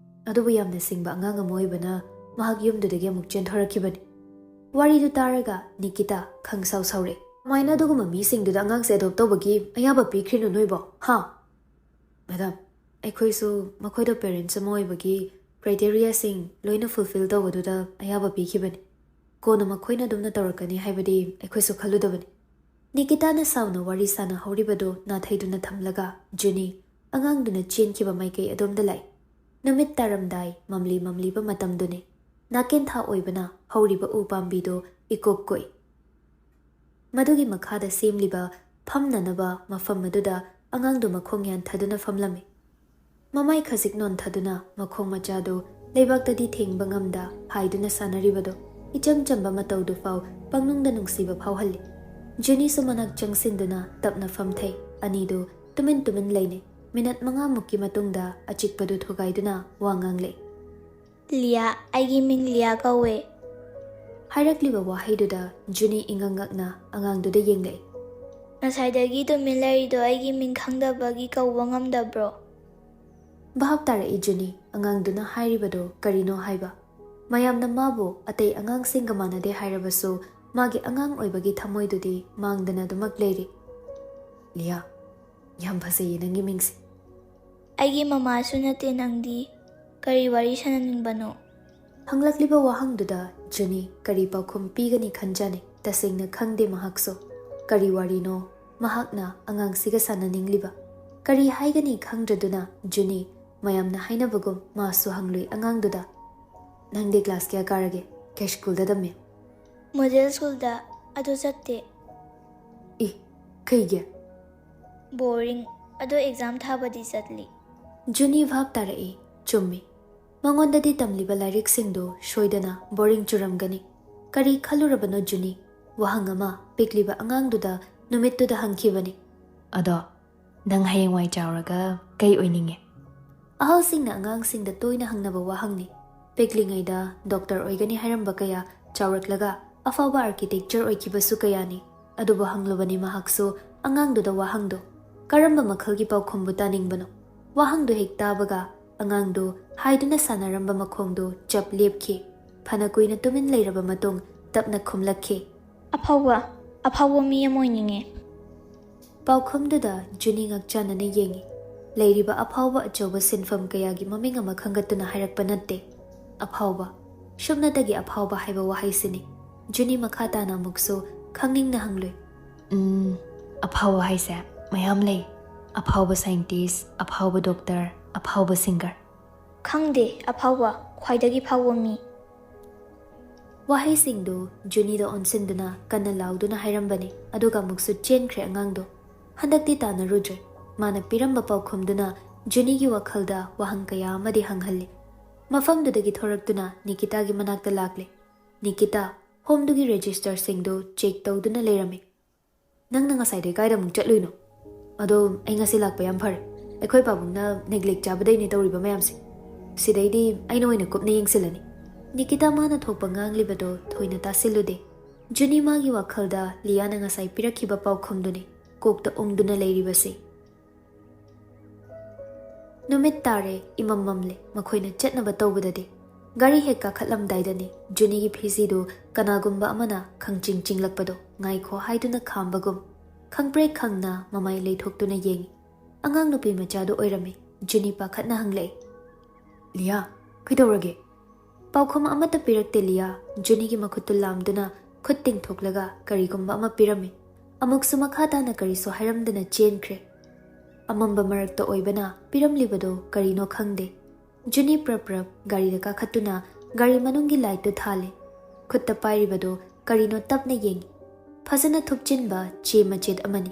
ꯑꯗꯨꯕꯨ ꯌꯥꯝꯅ ꯁꯤꯡꯕ ꯑꯉꯥꯡ ꯑꯃ ꯑꯣꯏꯕꯅ ꯃꯍꯥꯛ ꯌꯨꯝꯗꯨꯗꯒꯤ ꯑꯃꯨꯛ ꯆꯦꯟꯊꯣꯔꯛꯈꯤꯕꯅꯤ"꯫ ꯋꯥꯔꯤꯗꯨ ꯇꯥꯔꯒ ꯅꯤꯀꯤꯇꯥ ꯈꯪꯁꯥꯎ ꯁꯥꯎꯔꯛꯏ꯫ "ꯀꯃꯥꯏꯅ ꯑꯗꯨꯒꯨꯝꯕ ꯃꯤꯁꯤꯡꯗꯨꯗ ꯑꯉꯥꯡꯁꯦ ꯑꯦꯗꯣꯞ ꯇꯧꯕꯒꯤ ꯑꯌꯥꯕ ꯄꯤꯈ꯭ꯔꯤꯅꯣ ꯅꯣꯏꯕꯣ? ꯍꯥ?" "ꯃꯦꯗꯥꯝ, ꯑꯩꯈꯣꯏꯁꯨ ꯃꯈꯣꯏꯗꯣ ꯄꯦꯔꯦꯟꯠꯁ ꯑꯃ ꯑꯣꯏꯕꯒꯤ ꯀ꯭ꯔꯥꯏꯇꯦꯔꯤꯌꯥꯁꯤꯡ ꯂꯣꯏꯅ ꯐꯨꯜꯐꯤꯜ ꯇꯧꯕꯗꯨꯗ ꯑꯌꯥꯕ ꯄꯤꯈꯤꯕꯅꯤ꯫ ꯀꯣꯟꯅ ꯃꯈꯣꯏꯅ ꯑꯗꯨꯝꯅ ꯇꯧꯔꯛꯀꯅꯤ ꯍꯥꯏꯕꯗꯤ ꯑꯩꯈꯣꯏꯁꯨ ꯈꯜꯂꯨꯗꯕꯅꯤ"꯫ ꯅꯤꯀꯤꯇꯥꯅ ꯁꯥꯎꯅ ꯋꯥꯔꯤ ꯁꯥꯟꯅꯍꯧꯔꯤꯕꯗꯨ ꯅꯥꯊꯩꯗꯨꯅ ꯊꯝꯂꯒ ꯖꯨꯅꯤ ꯑꯉꯥꯡꯗꯨꯅ ꯆꯦꯟꯈꯤꯕ ꯃꯥꯏꯀꯩ ꯑꯗꯣꯝꯗ ꯂꯥꯛꯏ꯫ ꯅꯨꯃꯤꯠ ꯇꯥꯔꯝꯗꯥꯏ ꯃꯝꯂꯤ ꯃꯝꯂꯤꯕ ꯃꯇꯝꯗꯨꯅꯤ꯫ ꯅꯥꯀꯦꯟꯊꯥ ꯑꯣꯏꯕꯅ ꯍꯧꯔꯤꯕ ꯎ ꯄꯥꯝꯕꯤꯗꯨ ꯏꯀꯣꯛ ꯀꯣꯛꯏ꯫ ꯃꯗꯨꯒꯤ ꯃꯈꯥꯗ ꯁꯦꯝꯂꯤꯕ ꯐꯝꯅꯅꯕ ꯃꯐꯝ ꯑꯗꯨꯗ ꯑꯉꯥꯡꯗꯨ ꯃꯈꯣꯡ ꯌꯥꯟꯊꯗꯨꯅ ꯐꯝꯂꯝꯃꯤ꯫ ꯃꯃꯥꯏ ꯈꯖꯤꯛ ꯅꯣꯟꯊꯗꯨꯅ ꯃꯈꯣꯡ ꯃꯆꯥꯗꯨ ꯂꯩꯕꯥꯛꯇꯗꯤ ꯊꯦꯡꯕ ꯉꯝꯗ ꯍꯥꯏꯗꯨꯅ ꯁꯥꯟꯅꯔꯤꯕꯗꯨ ꯏꯆꯝ ꯆꯝꯕ ꯃꯇꯧꯗꯨꯐꯥꯎ ꯄꯪꯅꯨꯡꯗ ꯅꯨꯡꯁꯤꯕ ꯐꯥꯎꯍꯜꯂꯤ꯫ ꯖꯨꯅꯤꯁꯨ ꯃꯅꯥꯛ ꯆꯪꯁꯤꯟꯗꯨꯅ ꯇꯞꯅ ꯐꯝꯊꯩ꯫ ꯑꯅꯤꯗꯨ ꯇꯨꯃꯤꯟ ꯇꯨꯃꯤꯟ ꯂꯩꯅꯩ꯫ ꯃꯤꯅꯠ ꯃꯉꯥꯃꯨꯛꯀꯤ ꯃꯇꯨꯡꯗ ꯑꯆꯤꯛꯄꯗꯨ ꯊꯨꯒꯥꯏꯗꯨꯅ ꯋꯥ ꯉꯥꯡꯂꯛꯏ꯫ "ꯂꯤꯌꯥ, ꯑꯩꯒꯤ ꯃꯤꯡ ꯂꯤꯌꯥ ꯀꯧꯋꯦ"꯫ ꯍꯥꯏꯔꯛꯂꯤꯕ ꯋꯥꯍꯩꯗꯨꯗ ꯖꯨꯅꯤ ꯏꯉꯛ ꯉꯛꯅ ꯑꯉꯥꯡꯗꯨꯗ ꯌꯦꯡꯂꯛꯏ꯫ "ꯉꯁꯥꯏꯗꯒꯤ ꯇꯨꯃꯤꯟ ꯂꯩꯔꯤꯗꯣ ꯑꯩꯒꯤ ꯃꯤꯡ ꯈꯪꯗꯕꯒꯤ ꯀꯧꯕ ꯉꯝꯗꯕ꯭ꯔꯣ?" ꯚꯥꯞ ꯇꯥꯔꯛꯏ ꯖꯨꯅꯤ ꯑꯉꯥꯡꯗꯨꯅ ꯍꯥꯏꯔꯤꯕꯗꯨ ꯀꯔꯤꯅꯣ ꯍꯥꯏꯕ꯫ ꯃꯌꯥꯝꯅ ꯃꯥꯕꯨ ꯑꯇꯩ ꯑꯉꯥꯡꯁꯤꯡꯒ ꯃꯥꯟꯅꯗꯦ ꯍꯥꯏꯔꯕꯁꯨ ꯃꯥꯒꯤ ꯑꯉꯥꯡ ꯑꯣꯏꯕꯒꯤ ꯊꯃꯣꯏꯗꯨꯗꯤ ꯃꯥꯡꯗꯅ ꯑꯗꯨꯃꯛ ꯂꯩꯔꯤ꯫ "ꯂꯤꯌꯥ, ꯌꯥꯝ ꯐꯖꯩꯌꯦ ꯅꯪꯒꯤ ꯃꯤꯡꯁꯦ"꯫ "ꯑꯩꯒꯤ ꯃꯃꯥꯁꯨ ꯅꯠꯇꯦ ꯅꯪꯗꯤ꯫ ꯀꯔꯤ ꯋꯥꯔꯤ ꯁꯥꯟꯅꯅꯤꯡꯕꯅꯣ?" ꯍꯪꯂꯛꯂꯤꯕ ꯋꯥꯍꯪꯗꯨꯗ ꯖꯨꯅꯤ ꯀꯔꯤ ꯄꯥꯎꯈꯨꯝ ꯄꯤꯒꯅꯤ ꯈꯟꯖꯅꯩ꯫ ꯇꯁꯦꯡꯅ ꯈꯪꯗꯦ ꯃꯍꯥꯛꯁꯨ꯫ ꯀꯔꯤ ꯋꯥꯔꯤꯅꯣ ꯃꯍꯥꯛꯅ ꯑꯉꯥꯡꯁꯤꯒ ꯁꯥꯟꯅꯅꯤꯡꯂꯤꯕ? ꯀꯔꯤ ꯍꯥꯏꯒꯅꯤ ꯈꯪꯗ꯭ꯔꯗꯨꯅ ꯖꯨꯅꯤ ꯃꯌꯥꯝꯅ ꯍꯥꯏꯅꯕꯒꯨꯝ ꯃꯥꯁꯨ ꯍꯪꯂꯨꯏ ꯑꯉꯥꯡꯗꯨꯗ, "ꯅꯪꯗꯤ ꯀ꯭ꯂꯥꯁ ꯀꯌꯥ ꯀꯥꯔꯒꯦ? ꯀꯩ ꯁ꯭ꯀꯨꯜꯗ ꯇꯝꯃꯤ?" "ꯃꯣꯗꯦꯜ ꯁ꯭ꯀꯨꯜꯗ꯫ ꯑꯗꯨ ꯆꯠꯇꯦ"꯫ "ꯏ, ꯀꯩꯒꯤ?" "ꯕꯣꯔꯤꯡ꯫ ꯑꯗꯣ ꯑꯦꯛꯖꯥꯝ ꯊꯥꯕꯗꯤ ꯆꯠꯂꯤ"꯫ ꯖꯨꯅꯤ ꯚꯥꯞ ꯇꯥꯔꯛꯏ꯫ ꯆꯨꯝꯃꯤ꯫ ꯃꯉꯣꯟꯗꯗꯤ ꯇꯝꯂꯤꯕ ꯂꯥꯏꯔꯤꯛꯁꯤꯡꯗꯨ ꯁꯣꯏꯗꯅ ꯕꯣꯔꯤꯡ ꯆꯨꯔꯝꯒꯅꯤ꯫ ꯀꯔꯤ ꯈꯜꯂꯨꯔꯕꯅꯣ ꯖꯨꯅꯤ? ꯋꯥꯍꯪ ꯑꯃ ꯄꯤꯛꯂꯤꯕ ꯑꯉꯥꯡꯗꯨꯗ ꯅꯨꯃꯤꯠꯇꯨꯗ ꯍꯪꯈꯤꯕꯅꯤ꯫ "ꯑꯗꯣ, ꯅꯪ ꯍꯌꯦꯡꯋꯥꯏ ꯆꯥꯎꯔꯒ ꯀꯩ ꯑꯣꯏꯅꯤꯡꯉꯦ?" ꯑꯍꯜꯁꯤꯡꯅ ꯑꯉꯥꯡꯁꯤꯡꯗ ꯇꯣꯏꯅ ꯍꯪꯅꯕ ꯋꯥꯍꯪꯅꯤ꯫ ꯄꯤꯛꯂꯤꯉꯩꯗ ꯗꯣꯛꯇꯔ ꯑꯣꯏꯒꯅꯤ ꯍꯥꯏꯔꯝꯕ ꯀꯌꯥ ꯆꯥꯎꯔꯛꯂꯒ ꯑꯐꯥꯎꯕ ꯑꯥꯔꯀꯤꯇꯦꯛꯆꯔ ꯑꯣꯏꯈꯤꯕꯁꯨ ꯀꯌꯥꯅꯤ꯫ ꯑꯗꯨꯕꯨ ꯍꯪꯂꯨꯕꯅꯤ ꯃꯍꯥꯛꯁꯨ ꯑꯉꯥꯡꯗꯨꯗ ꯋꯥꯍꯪꯗꯨ꯫ ꯀꯔꯝꯕ ꯃꯈꯜꯒꯤ ꯄꯥꯎꯈꯨꯝꯕꯨ ꯇꯥꯅꯤꯡꯕꯅꯣ? ꯋꯥꯍꯪꯗꯨ ꯍꯦꯛ ꯇꯥꯕꯒ ꯑꯉꯥꯡꯗꯨ ꯍꯥꯏꯗꯨꯅ ꯁꯥꯟꯅꯔꯝꯕ ꯃꯈꯣꯡꯗꯨ ꯆꯞ ꯂꯦꯞꯈꯤ꯫ ꯐꯅ ꯀꯨꯏꯅ ꯇꯨꯃꯤꯟ ꯂꯩꯔꯕ ꯃꯇꯨꯡ ꯇꯞꯅ ꯈꯨꯝꯂꯛꯈꯤ꯫ "ꯑꯐꯥꯎꯕ, ꯑꯐꯥꯎꯕ ꯃꯤ ꯑꯃ ꯑꯣꯏꯅꯤꯡꯉꯦ꯫" ꯄꯥꯎꯈꯨꯝꯗꯨꯗ ꯖꯨꯅꯤ ꯉꯛꯆꯥꯟꯅꯅ ꯌꯦꯡꯉꯤ꯫ ꯂꯩꯔꯤꯕ ꯑꯐꯥꯎꯕ ꯑꯆꯧꯕ ꯁꯤꯟꯐꯝ ꯀꯌꯥꯒꯤ ꯃꯃꯤꯡ ꯑꯃ ꯈꯪꯒꯠꯇꯨꯅ ꯍꯥꯏꯔꯛꯄ ꯅꯠꯇꯦ꯫ ꯑꯐꯥꯎꯕ, ꯁꯨꯞꯅꯇꯒꯤ ꯑꯐꯥꯎꯕ ꯍꯥꯏꯕ ꯋꯥꯍꯩꯁꯤꯅꯤ꯫ ꯖꯨꯅꯤ ꯃꯈꯥ ꯇꯥꯅ ꯑꯃꯨꯛꯁꯨ ꯈꯪꯅꯤꯡꯅ ꯍꯪꯂꯨꯏ꯫ "ꯎꯝ, ꯑꯐꯥꯎꯕ ꯍꯥꯏꯁꯦ ꯃꯌꯥꯝ ꯂꯩ꯫ ꯑꯐꯥꯎꯕ ꯁꯥꯏꯟꯇꯤꯁ, ꯑꯐꯥꯎꯕ ꯗꯣꯛꯇꯔ, ꯑꯐꯥꯎꯕ ꯁꯤꯡꯒꯔ꯫" "ꯈꯪꯗꯦ, ꯑꯐꯥꯎꯕ, ꯈ꯭ꯋꯥꯏꯗꯒꯤ ꯐꯥꯎꯕ ꯃꯤ꯫" ꯋꯥꯍꯩꯁꯤꯡꯗꯨ ꯖꯨꯅꯤꯗ ꯑꯣꯟꯁꯤꯟꯗꯨꯅ ꯀꯟꯅ ꯂꯥꯎꯗꯨꯅ ꯍꯥꯏꯔꯝꯕꯅꯤ, ꯑꯗꯨꯒ ꯑꯃꯨꯛꯁꯨ ꯆꯦꯟꯈ꯭ꯔꯦ ꯑꯉꯥꯡꯗꯣ꯫ ꯍꯟꯗꯛꯇꯤ ꯇꯥꯟꯅꯔꯨꯗ꯭ꯔꯦ꯫ ꯃꯥꯅ ꯄꯤꯔꯝꯕ ꯄꯥꯎꯈꯨꯝꯗꯨꯅ ꯖꯨꯅꯤꯒꯤ ꯋꯥꯈꯜꯗ ꯋꯥꯍꯪ ꯀꯌꯥ ꯑꯃꯗꯤ ꯍꯪꯍꯜꯂꯤ꯫ ꯃꯐꯝꯗꯨꯗꯒꯤ ꯊꯣꯔꯛꯇꯨꯅ ꯅꯤꯀꯤꯇꯥꯒꯤ ꯃꯅꯥꯛꯇ ꯂꯥꯛꯂꯦ꯫ "ꯅꯤꯀꯤꯇꯥ, ꯍꯣꯝꯗꯨꯒꯤ ꯔꯦꯖꯤꯁꯇꯔꯁꯤꯡꯗꯨ ꯆꯦꯛ ꯇꯧꯗꯨꯅ ꯂꯩꯔꯝꯃꯤ꯫" "ꯅꯪꯅ ꯉꯁꯥꯏꯗꯩ ꯀꯥꯏꯗ ꯑꯃꯨꯛ ꯆꯠꯂꯨꯏꯅꯣ?" "ꯑꯗꯣ, ꯑꯩ ꯉꯁꯤ ꯂꯥꯛꯄ ꯌꯥꯝ ꯐꯔꯦ꯫ ꯑꯩꯈꯣꯏ ꯄꯥꯕꯨꯡꯅ ꯅꯦꯒ꯭ꯂꯦꯛ ꯆꯥꯕꯗꯩꯅꯦ ꯇꯧꯔꯤꯕ ꯃꯌꯥꯝꯁꯦ꯫ ꯁꯤꯗꯩꯗꯤ ꯑꯩꯅ ꯑꯣꯏꯅ ꯀꯨꯞꯅ ꯌꯦꯡꯁꯤꯜꯂꯅꯤ꯫" ꯅꯤꯀꯤꯇꯥ ꯃꯥꯅ ꯊꯣꯛꯄ ꯉꯥꯡꯂꯤꯕꯗꯣ ꯊꯣꯏꯅ ꯇꯥꯁꯤꯜꯂꯨꯗꯦ꯫ ꯖꯨꯅꯤ ꯃꯥꯒꯤ ꯋꯥꯈꯜꯗ ꯂꯤꯌꯥꯅ ꯉꯁꯥꯏ ꯄꯤꯔꯛꯈꯤꯕ ꯄꯥꯎꯈꯨꯝꯗꯨꯅꯤ ꯀꯣꯛꯇ ꯎꯪꯗꯨꯅ ꯂꯩꯔꯤꯕꯁꯤ꯫ ꯅꯨꯃꯤꯠ ꯇꯥꯔꯦ, ꯏꯃꯝ ꯃꯝꯂꯦ, ꯃꯈꯣꯏꯅ ꯆꯠꯅꯕ ꯇꯧꯕꯗꯗꯤ꯫ ꯒꯥꯔꯤ ꯍꯦꯛ ꯀꯥꯈꯠꯂꯝꯗꯥꯏꯗꯅꯤ ꯖꯨꯅꯤꯒꯤ ꯐꯤꯖꯤꯗꯨ ꯀꯅꯥꯒꯨꯝꯕ ꯑꯃꯅ ꯈꯪꯆꯤꯡ ꯆꯤꯡꯂꯛꯄꯗꯣ ꯉꯥꯏꯈꯣ ꯍꯥꯏꯗꯨꯅ ꯈꯥꯝꯕꯒꯨꯝ꯫ ꯈꯪꯄ꯭ꯔꯦꯛ ꯈꯪꯅ ꯃꯃꯥꯏ ꯂꯩꯊꯣꯛꯇꯨꯅ ꯌꯦꯡꯉꯤ꯫ ꯑꯉꯥꯡ ꯅꯨꯄꯤ ꯃꯆꯥꯗꯨ ꯑꯣꯏꯔꯝꯃꯤ꯫ ꯖꯨꯅꯤ ꯄꯥꯈꯠꯅ ꯍꯪꯂꯛꯏ, "ꯂꯤꯌꯥ, ꯀꯩꯗꯧꯔꯒꯦ?" ꯄꯥꯎꯈꯨꯝ ꯑꯃꯠꯇ ꯄꯤꯔꯛꯇꯦ ꯂꯤꯌꯥ꯫ ꯖꯨꯅꯤꯒꯤ ꯃꯈꯨꯠꯇꯨ ꯂꯥꯝꯗꯨꯅ ꯈꯨꯠ ꯇꯤꯡꯊꯣꯛꯂꯒ ꯀꯔꯤꯒꯨꯝꯕ ꯑꯃ ꯄꯤꯔꯝꯃꯤ꯫ ꯑꯃꯨꯛꯁꯨ ꯃꯈꯥ ꯇꯥꯅ ꯀꯔꯤꯁꯨ ꯍꯥꯏꯔꯝꯗꯅ ꯆꯦꯟꯈ꯭ꯔꯦ꯫ ꯑꯃꯝꯕ ꯃꯔꯛꯇ ꯑꯣꯏꯕꯅ ꯄꯤꯔꯝꯂꯤꯕꯗꯨ ꯀꯔꯤꯅꯣ ꯈꯪꯗꯦ꯫ ꯖꯨꯅꯤ ꯄ꯭ꯔꯞ ꯄ꯭ꯔꯞ ꯒꯥꯔꯤꯗ ꯀꯥꯈꯠꯇꯨꯅ ꯒꯥꯔꯤ ꯃꯅꯨꯡꯒꯤ ꯂꯥꯏꯠꯇꯨ ꯊꯥꯜꯂꯦ꯫ ꯈꯨꯠꯇ ꯄꯥꯏꯔꯤꯕꯗꯨ ꯀꯔꯤꯅꯣ ꯇꯞꯅ ꯌꯦꯡꯏ꯫ ꯐꯖꯅ ꯊꯨꯞꯆꯤꯟꯕ ꯆꯦ ꯃꯆꯦꯠ ꯑꯃꯅꯤ꯫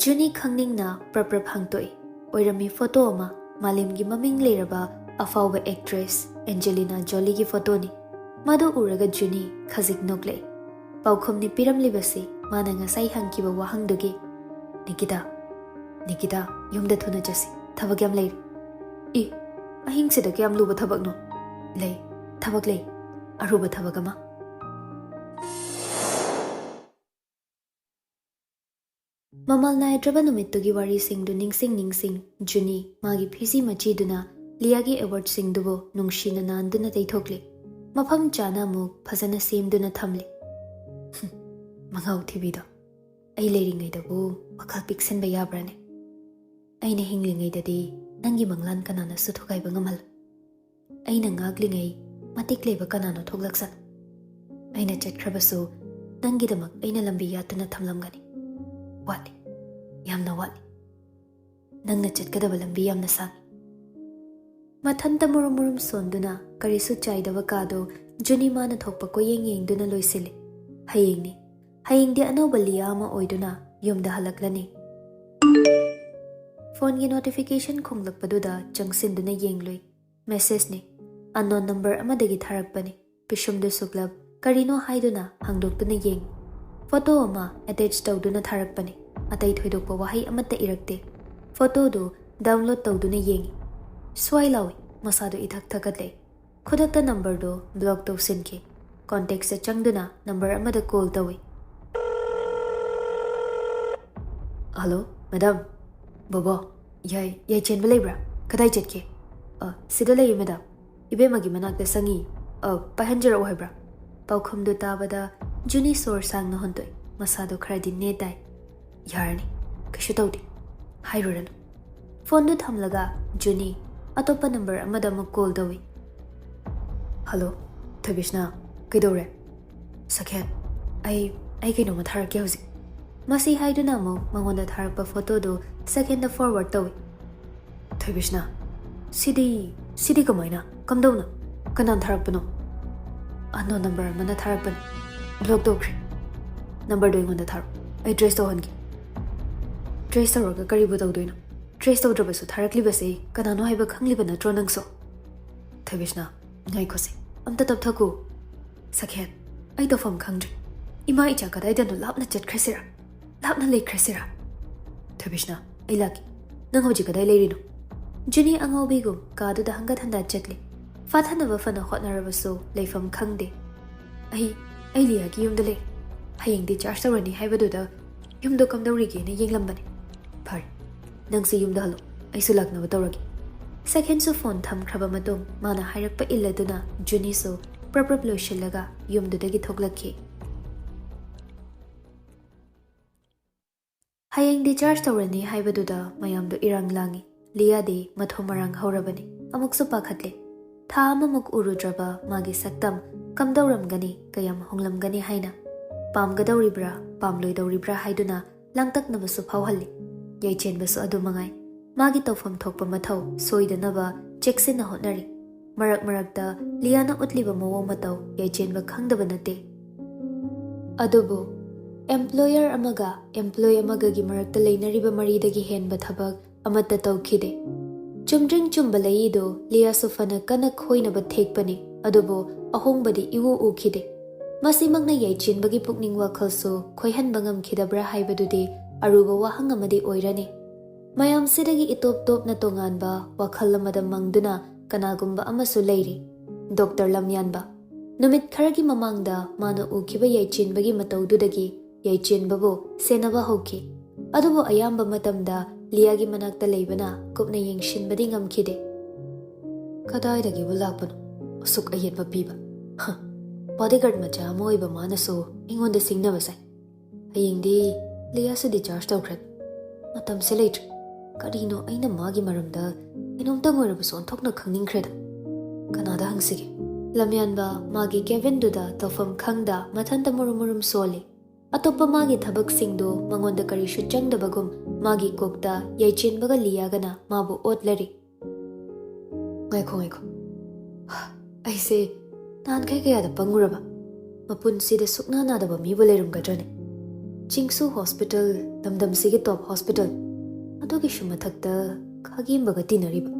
ꯖꯨꯅꯤ ꯈꯪꯅꯤꯡꯅ ꯄ꯭ꯔꯞ ꯄ꯭ꯔꯞ ꯍꯥꯡꯇꯣꯛꯏ꯫ ꯑꯣꯏꯔꯝꯃꯤ ꯐꯣꯇꯣ ꯑꯃ, ꯃꯥꯂꯦꯝꯒꯤ ꯃꯃꯤꯡ ꯂꯩꯔꯕ ꯑꯐꯥꯎꯕ ꯑꯦꯛꯇ꯭ꯔꯦꯁ ꯑꯦꯟꯖꯦꯂꯤꯅꯥ ꯖꯣꯂꯤꯒꯤ ꯐꯣꯇꯣꯅꯤ꯫ ꯃꯗꯨ ꯎꯔꯒ ꯖꯨꯅꯤ ꯈꯖꯤꯛ ꯅꯣꯛꯂꯛꯏ꯫ ꯄꯥꯎꯈꯨꯝꯅꯤ ꯄꯤꯔꯝꯂꯤꯕꯁꯤ ꯃꯥꯅ ꯉꯁꯥꯏ ꯍꯪꯈꯤꯕ ꯋꯥꯍꯪꯗꯨꯒꯤ꯫ "ꯅꯤꯀꯤꯇꯥ, ꯅꯤꯀꯤꯇꯥ, ꯌꯨꯝꯗ ꯊꯨꯅ ꯆꯠꯁꯤ, ꯊꯕꯛ ꯌꯥꯝ ꯂꯩꯔꯤ꯫" "ꯏ, ꯑꯍꯤꯡꯁꯤꯗ ꯀꯌꯥꯝ ꯂꯨꯕ ꯊꯕꯛꯅꯣ?" "ꯂꯩ, ꯊꯕꯛ ꯂꯩ, ꯑꯔꯨꯕ ꯊꯕꯛ ꯑꯃ꯫" ꯃꯃꯜ ꯅꯥꯏꯗ꯭ꯔꯕ ꯅꯨꯃꯤꯠꯇꯨꯒꯤ ꯋꯥꯔꯤꯁꯤꯡꯗꯨ ꯅꯤꯡꯁꯤꯡ ꯅꯤꯡꯁꯤꯡ ꯖꯨꯅꯤ ꯃꯥꯒꯤ ꯐꯤꯖꯤ ꯃꯆꯤꯗꯨꯅ ꯂꯤꯌꯥꯒꯤ ꯑꯦꯋꯥꯔꯗꯁꯤꯡꯗꯨꯕꯨ ꯅꯨꯡꯁꯤꯅ ꯅꯥꯟꯗꯨꯅ ꯇꯩꯊꯣꯛꯂꯤ꯫ ꯃꯐꯝ ꯆꯥꯅ ꯑꯃꯨꯛ ꯐꯖꯅ ꯁꯦꯝꯗꯨꯅ ꯊꯝꯂꯤ꯫ "ꯍꯨꯝ, ꯃꯉꯥꯎ ꯊꯤꯕꯤꯗꯣ, ꯑꯩ ꯂꯩꯔꯤꯉꯩꯗꯕꯨ ꯋꯥꯈꯜ ꯄꯤꯛꯁꯟꯕ ꯌꯥꯕ꯭ꯔꯥꯅꯦ? ꯑꯩꯅ ꯍꯤꯡꯂꯤꯉꯩꯗꯗꯤ ꯅꯪꯒꯤ ꯃꯪꯂꯥꯟ ꯀꯅꯥꯅꯁꯨ ꯊꯨꯒꯥꯏꯕ ꯉꯝꯍꯜꯂꯣꯏ꯫ ꯑꯩꯅ ꯉꯥꯛꯂꯤꯉꯩ ꯃꯇꯤꯛ ꯂꯩꯕ ꯀꯅꯥꯅꯣ ꯊꯣꯛꯂꯛꯁꯅꯨ꯫ ꯑꯩꯅ ꯆꯠꯈ꯭ꯔꯕꯁꯨ ꯅꯪꯒꯤꯗꯃꯛ ꯑꯩꯅ ꯂꯝꯕꯤ ꯌꯥꯠꯇꯨꯅ ꯊꯝꯂꯝꯒꯅꯤ꯫ ꯋꯥꯠꯂꯤ, ꯌꯥꯝꯅ ꯋꯥꯠꯂꯤ꯫ ꯅꯪꯅ ꯆꯠꯀꯗꯕ ꯂꯝꯕꯤ ꯌꯥꯝꯅ ꯁꯥꯡꯏ꯫" ꯃꯊꯟꯇ ꯃꯨꯔꯨꯝ ꯃꯨꯔꯨꯝ ꯁꯣꯟꯗꯨꯅ ꯀꯔꯤꯁꯨ ꯆꯥꯏꯗꯕ ꯀꯥꯗꯨ ꯖꯨꯅꯤ ꯃꯥꯅ ꯊꯣꯛꯄ ꯀꯣꯏꯌꯦꯡ ꯌꯦꯡꯗꯨꯅ ꯂꯣꯏꯁꯤꯜꯂꯤ꯫ ꯍꯌꯦꯡꯅꯤ, ꯍꯌꯦꯡꯗꯤ ꯑꯅꯧꯕ ꯂꯤꯌꯥ ꯑꯃ ꯑꯣꯏꯗꯨꯅ ꯌꯨꯝꯗ ꯍꯜꯂꯛꯂꯅꯤ꯫ ꯐꯣꯟꯒꯤ ꯅꯣꯇꯤꯐꯤꯀꯦꯁꯟ ꯈꯣꯡꯂꯛꯄꯗꯨꯗ ꯆꯪꯁꯤꯟꯗꯨꯅ ꯌꯦꯡꯂꯨꯏ꯫ ꯃꯦꯁꯦꯖꯅꯤ꯫ ꯑꯟꯅꯣꯟ ꯅꯝꯕꯔ ꯑꯃꯗꯒꯤ ꯊꯥꯔꯛꯄꯅꯤ꯫ ꯄꯤꯁꯨꯝꯗꯨ ꯁꯨꯛꯂꯞ ꯀꯔꯤꯅꯣ ꯍꯥꯏꯗꯨꯅ ꯍꯥꯡꯗꯣꯛꯇꯨꯅ ꯌꯦꯡꯏ꯫ ꯐꯣꯇꯣ ꯑꯃ ꯑꯦꯇꯦꯆ ꯇꯧꯗꯨꯅ ꯊꯥꯔꯛꯄꯅꯤ꯫ ꯑꯇꯩ ꯊꯣꯏꯗꯣꯛꯄ ꯋꯥꯍꯩ ꯑꯃꯠꯇ ꯏꯔꯛꯇꯦ꯫ ꯐꯣꯇꯣꯗꯨ ꯗꯥꯎꯟꯂꯣꯗ ꯇꯧꯗꯨꯅ ꯌꯦꯡꯏ꯫ ꯁ꯭ꯋꯥꯏ ꯂꯥꯎꯏ, ꯃꯁꯥꯗꯨ ꯏꯊꯛ ꯊꯛꯀꯠꯂꯦ꯫ ꯈꯨꯗꯛꯇ ꯅꯝꯕꯔꯗꯨ ꯕ꯭ꯂꯣꯛ ꯇꯧꯁꯤꯟꯈꯤ꯫ ꯀꯣꯟꯇꯦꯛꯁꯇ ꯆꯪꯗꯨꯅ ꯅꯝꯕꯔ ꯑꯃꯗ ꯀꯣꯜ ꯇꯧꯏ꯫ "Hello, madam. ꯕꯣꯕꯣ, ꯌꯥꯏ, ꯌꯥꯏ ꯆꯦꯟꯕ ꯂꯩꯕ꯭ꯔꯥ? ꯀꯗꯥꯏ ꯆꯠꯀꯦ?" "ꯑ, ꯁꯤꯗ ꯂꯩꯌꯦ, ꯃꯦꯗꯥꯝ꯫ ꯏꯕꯦꯝꯃꯒꯤ ꯃꯅꯥꯛꯇ ꯆꯪꯉꯤ꯫ ꯑ, ꯄꯥꯏꯍꯟꯖꯔꯛꯑꯣ ꯍꯥꯏꯕ꯭ꯔꯥ?" ꯄꯥꯎꯈꯨꯝꯗꯨ ꯇꯥꯕꯗ ꯖꯨꯅꯤ ꯁꯣꯔ ꯁꯥꯡꯅ ꯍꯣꯟꯗꯣꯛꯏ꯫ ꯃꯁꯥꯗꯣ ꯈꯔꯗꯤ ꯅꯦꯇꯥꯏ꯫ "ꯌꯥꯔꯅꯤ, ꯀꯩꯁꯨ ꯇꯧꯗꯦ꯫ ꯍꯥꯏꯔꯨꯔꯅꯨ꯫" ꯐꯣꯟꯗꯨ ꯊꯝꯂꯒ ꯖꯨꯅꯤ ꯑꯇꯣꯞꯄ ꯅꯝꯕꯔ ꯑꯃꯗ ꯑꯃꯨꯛ ꯀꯣꯜ ꯇꯧꯏ꯫ "ꯍꯜꯂꯣ, ꯊꯣꯏꯕꯤꯁꯅꯥ, ꯀꯩꯗꯧꯔꯦ?" "ꯁꯈꯦꯠ, ꯑꯩ, ꯑꯩ ꯀꯩꯅꯣꯝꯃ ꯊꯥꯔꯛꯀꯦ ꯍꯧꯖꯤꯛ꯫" ꯃꯁꯤ ꯍꯥꯏꯗꯨꯅ ꯑꯃꯨꯛ ꯃꯉꯣꯟꯗ ꯊꯥꯔꯛꯄ ꯐꯣꯇꯣꯗꯨ ꯁꯦꯀꯦꯟꯗ ꯐꯣꯔꯋꯥꯔꯗ ꯇꯧꯏ꯫ "ꯊꯣꯏꯕꯤꯁꯅꯥ, ꯁꯤꯗꯤ, ꯁꯤꯗꯤ ꯀꯃꯥꯏꯅ? ꯀꯝꯗꯧꯅ? ꯀꯅꯥꯅ ꯊꯥꯔꯛꯄꯅꯣ?" "ꯑꯟꯅꯣꯟ ꯅꯝꯕꯔ ꯑꯃꯅ ꯊꯥꯔꯛꯄꯅꯤ꯫ ꯕ꯭ꯂꯣꯛ ꯇꯧꯈ꯭ꯔꯦ꯫ ꯅꯝꯕꯔꯗꯣ ꯑꯩꯉꯣꯟꯗ ꯊꯥꯔꯛꯑꯣ, ꯑꯩ ꯇ꯭ꯔꯦꯁ ꯇꯧꯍꯟꯒꯦ꯫" "ꯇ꯭ꯔꯦꯁ ꯇꯧꯔꯒ ꯀꯔꯤꯕꯨ ꯇꯧꯗꯣꯏꯅꯣ? ꯇ꯭ꯔꯦꯁ ꯇꯧꯗ꯭ꯔꯕꯁꯨ ꯊꯥꯔꯛꯂꯤꯕꯁꯦ ꯀꯅꯥꯅꯣ ꯍꯥꯏꯕ ꯈꯪꯂꯤꯕ ꯅꯠꯇ꯭ꯔꯣ ꯅꯪꯁꯨ?" ꯊꯣꯏꯕꯤꯁꯅꯥ, ꯉꯥꯏꯈꯣꯁꯦ, ꯑꯝꯇ ꯇꯞꯊꯈꯣ꯫ ꯁꯛꯍꯦꯟ, ꯑꯩ ꯇꯧꯐꯝ ꯈꯪꯗ꯭ꯔꯦ꯫ ꯏꯃꯥ ꯏꯆꯥ ꯀꯗꯥꯏꯗꯅꯣ ꯂꯥꯞꯅ ꯆꯠꯈ꯭ꯔꯁꯤꯔꯥ? ꯂꯥꯞꯅ ꯂꯩꯈ꯭ꯔꯁꯤꯔꯥ? ꯊꯣꯏꯕꯤꯁꯅꯥ, ꯑꯩ ꯂꯥꯛꯀꯦ꯫ ꯅꯪ ꯍꯧꯖꯤꯛ ꯀꯗꯥꯏ ꯂꯩꯔꯤꯅꯣ? ꯖꯨꯅꯤ ꯑꯉꯥꯎꯕꯤꯒꯨꯝ ꯀꯥꯗꯨꯗ ꯍꯪꯒꯠ ꯍꯟꯗꯥ ꯆꯠꯂꯤ꯫ ꯐꯥꯊꯅꯕ ꯐꯅ ꯍꯣꯠꯅꯔꯕꯁꯨ ꯂꯩꯐꯝ ꯈꯪꯗꯦ꯫ ꯑꯩ, ꯑꯩ ꯂꯤꯌꯥꯒꯤ ꯌꯨꯝꯗ ꯂꯩ꯫ ꯍꯌꯦꯡ discharge ꯇꯧꯔꯅꯤ ꯍꯥꯏꯕꯗꯨꯗ ꯌꯨꯝꯗꯣ ꯀꯝꯗꯧꯔꯤꯒꯦꯅ ꯌꯦꯡꯂꯝꯕꯅꯤ꯫ ꯐꯔꯦ, ꯅꯪꯁꯦ ꯌꯨꯝꯗ ꯍꯜꯂꯣ, ꯑꯩꯁꯨ ꯂꯥꯛꯅꯕ ꯇꯧꯔꯒꯦ꯫ ꯁꯛꯍꯦꯟꯁꯨ phone ꯊꯝꯈ꯭ꯔꯕ ꯃꯇꯨꯡ ꯃꯥꯅ ꯍꯥꯏꯔꯛꯄ ꯏꯜꯂꯗꯨꯅ ꯖꯨꯅꯤꯁꯨ ꯄ꯭ꯔꯞ ꯄ꯭ꯔꯞ ꯂꯣꯏꯁꯤꯜꯂꯒ ꯌꯨꯝꯗꯨꯗꯒꯤ ꯊꯣꯛꯂꯛꯈꯤ꯫ ꯍꯌꯦꯡ discharge ꯇꯧꯔꯅꯤ ꯍꯥꯏꯕꯗꯨꯗ ꯃꯌꯥꯝꯗꯣ ꯏꯔꯥꯡ ꯂꯥꯡꯉꯤ꯫ ꯂꯤꯌꯥꯗꯤ ꯃꯊꯣ ꯃꯔꯥꯡ ꯍꯧꯔꯕꯅꯤ꯫ ꯑꯃꯨꯛꯁꯨ ꯄꯥꯈꯠꯂꯦ꯫ ꯊꯥ ꯑꯃꯃꯨꯛ ꯎꯔꯨꯗ꯭ꯔꯕ ꯃꯥꯒꯤ ꯁꯛꯇꯝ ꯀꯝꯗꯧꯔꯝꯒꯅꯤ, ꯀꯌꯥꯝ ꯍꯣꯡꯂꯝꯒꯅꯤ ꯍꯥꯏꯅ꯫ ꯄꯥꯝꯒꯗꯧꯔꯤꯕ꯭ꯔꯥ, ꯄꯥꯝꯂꯣꯏꯗꯧꯔꯤꯕ꯭ꯔꯥ ꯍꯥꯏꯗꯨꯅ ꯂꯥꯡꯇꯛꯅꯕꯁꯨ ꯐꯥꯎꯍꯜꯂꯤ꯫ ꯌꯥꯏꯆꯦꯟꯕꯁꯨ ꯑꯗꯨ ꯃꯉꯥꯏ꯫ ꯃꯥꯒꯤ ꯇꯧꯐꯝ ꯊꯣꯛꯄ ꯃꯊꯧ ꯁꯣꯏꯗꯅꯕ ꯆꯦꯛꯁꯤꯟꯅ ꯍꯣꯠꯅꯔꯤ꯫ ꯃꯔꯛ ꯃꯔꯛꯇ ꯂꯤꯌꯥꯅ ꯎꯠꯂꯤꯕ ꯃꯑꯣꯡ ꯃꯇꯧ ꯌꯥꯏꯆꯦꯟꯕ ꯈꯪꯗꯕ ꯅꯠꯇꯦ꯫ ꯑꯗꯨꯕꯨ employer ꯑꯃꯒ employee ꯑꯃꯒꯒꯤ ꯃꯔꯛꯇ ꯂꯩꯅꯔꯤꯕ ꯃꯔꯤꯗꯒꯤ ꯍꯦꯟꯕ ꯊꯕꯛ ꯑꯃꯠꯇ ꯇꯧꯈꯤꯗꯦ꯫ ꯆꯨꯝꯗ꯭ꯔꯤꯡ ꯆꯨꯝꯕ ꯂꯩꯏꯗꯨ ꯂꯤꯌꯥꯁꯨ ꯐꯅ ꯀꯟꯅ ꯈꯣꯏꯅꯕ ꯊꯦꯛꯄꯅꯤ, ꯑꯗꯨꯕꯨ ꯑꯍꯣꯡꯕꯗꯤ ꯏꯎ ꯎꯈꯤꯗꯦ꯫ ꯃꯁꯤꯃꯛꯅ ꯌꯥꯏꯆꯦꯟꯕꯒꯤ ꯄꯨꯛꯅꯤꯡ ꯋꯥꯈꯜꯁꯨ ꯈꯣꯏꯍꯟꯕ ꯉꯝꯈꯤꯗꯕ꯭ꯔꯥ ꯍꯥꯏꯕꯗꯨꯗꯤ ꯑꯔꯨꯕ ꯋꯥꯍꯪ ꯑꯃꯗꯤ ꯑꯣꯏꯔꯅꯤ꯫ ꯃꯌꯥꯝꯁꯤꯗꯒꯤ ꯏꯇꯣꯞ ꯇꯣꯞꯅ ꯇꯣꯉꯥꯟꯕ ꯋꯥꯈꯜ ꯑꯃꯗ ꯃꯪꯗꯨꯅ ꯀꯅꯥꯒꯨꯝꯕ ꯑꯃꯁꯨ ꯂꯩꯔꯤ꯫ ꯗꯣꯛꯇꯔ ꯂꯝꯌꯥꯟꯕ꯫ ꯅꯨꯃꯤꯠ ꯈꯔꯒꯤ ꯃꯃꯥꯡꯗ ꯃꯥꯅ ꯎꯈꯤꯕ ꯌꯥꯏꯆꯦꯟꯕꯒꯤ ꯃꯇꯧꯗꯨꯗꯒꯤ ꯌꯥꯏꯆꯦꯟꯕꯕꯨ ꯁꯦꯟꯅꯕ ꯍꯧꯈꯤ꯫ ꯑꯗꯨꯕꯨ ꯑꯌꯥꯝꯕ ꯃꯇꯝꯗ ꯂꯤꯌꯥꯒꯤ ꯃꯅꯥꯛꯇ ꯂꯩꯕꯅ ꯀꯨꯞꯅ ꯌꯦꯡꯁꯤꯟꯕꯗꯤ ꯉꯝꯈꯤꯗꯦ꯫ ꯀꯗꯥꯏꯗꯒꯤꯕꯨ ꯂꯥꯛꯄꯅꯣ ꯑꯁꯨꯛ ꯑꯌꯦꯠꯄ ꯄꯤꯕ? ꯍ, bodyguard ꯃꯆꯥ ꯑꯃ ꯑꯣꯏꯕ ꯃꯥꯅꯁꯨ ꯑꯩꯉꯣꯟꯗ ꯁꯤꯡꯅꯕ ꯁꯥꯏ꯫ ꯍꯌꯦꯡꯗꯤ ꯂꯤꯌꯥꯁꯨ discharge ꯇꯧꯈ꯭ꯔꯦ꯫ ꯃꯇꯝꯁꯦ ꯂꯩꯇ꯭ꯔꯦ꯫ ꯀꯔꯤꯅꯣ ꯑꯩꯅ ꯃꯥꯒꯤ ꯃꯔꯝꯗ ꯀꯩꯅꯣꯝꯇꯪ ꯑꯣꯏꯔꯕꯁꯨ ꯑꯣꯟꯊꯣꯛꯅ ꯈꯪꯅꯤꯡꯈ꯭ꯔꯦꯗ꯫ ꯀꯅꯥꯗ ꯍꯪꯁꯤꯒꯦ? ꯂꯝꯌꯥꯟꯕ ꯃꯥꯒꯤ cabinꯗꯨꯗ ꯇꯧꯐꯝ ꯈꯪꯗ ꯃꯊꯟꯇ ꯃꯨꯔꯨꯝ ꯃꯨꯔꯨꯝ ꯁꯣꯜꯂꯤ꯫ ꯑꯇꯣꯞꯄ ꯃꯥꯒꯤ ꯊꯕꯛꯁꯤꯡꯗꯨ ꯃꯉꯣꯟꯗ ꯀꯔꯤꯁꯨ ꯆꯪꯗꯕꯒꯨꯝ ꯃꯥꯒꯤ ꯀꯣꯛꯇ ꯌꯥꯏꯆꯦꯟꯕꯒ ꯂꯤꯌꯥꯒꯅ ꯃꯥꯕꯨ ꯑꯣꯠꯂꯔꯤ꯫ ꯉꯥꯏꯈꯣ, ꯉꯥꯏꯈꯣ꯫ ꯑꯩꯁꯦ ꯅꯍꯥꯟꯈꯩ ꯀꯌꯥꯗ ꯄꯪꯉꯨꯔꯕ? ꯃꯄꯨꯟꯁꯤꯗ ꯁꯨꯛꯅꯥ ꯅꯥꯗꯕ ꯃꯤꯕꯨ ꯂꯩꯔꯝꯒꯗ꯭ꯔꯅꯦ? ꯆꯤꯡꯁꯨ hospital, ꯂꯝꯗꯝꯁꯤꯒꯤ top hospital, ꯑꯗꯨꯒꯤꯁꯨ ꯃꯊꯛꯇ ꯈꯥꯒꯦꯝꯕꯒ ꯇꯤꯟꯅꯔꯤꯕ꯫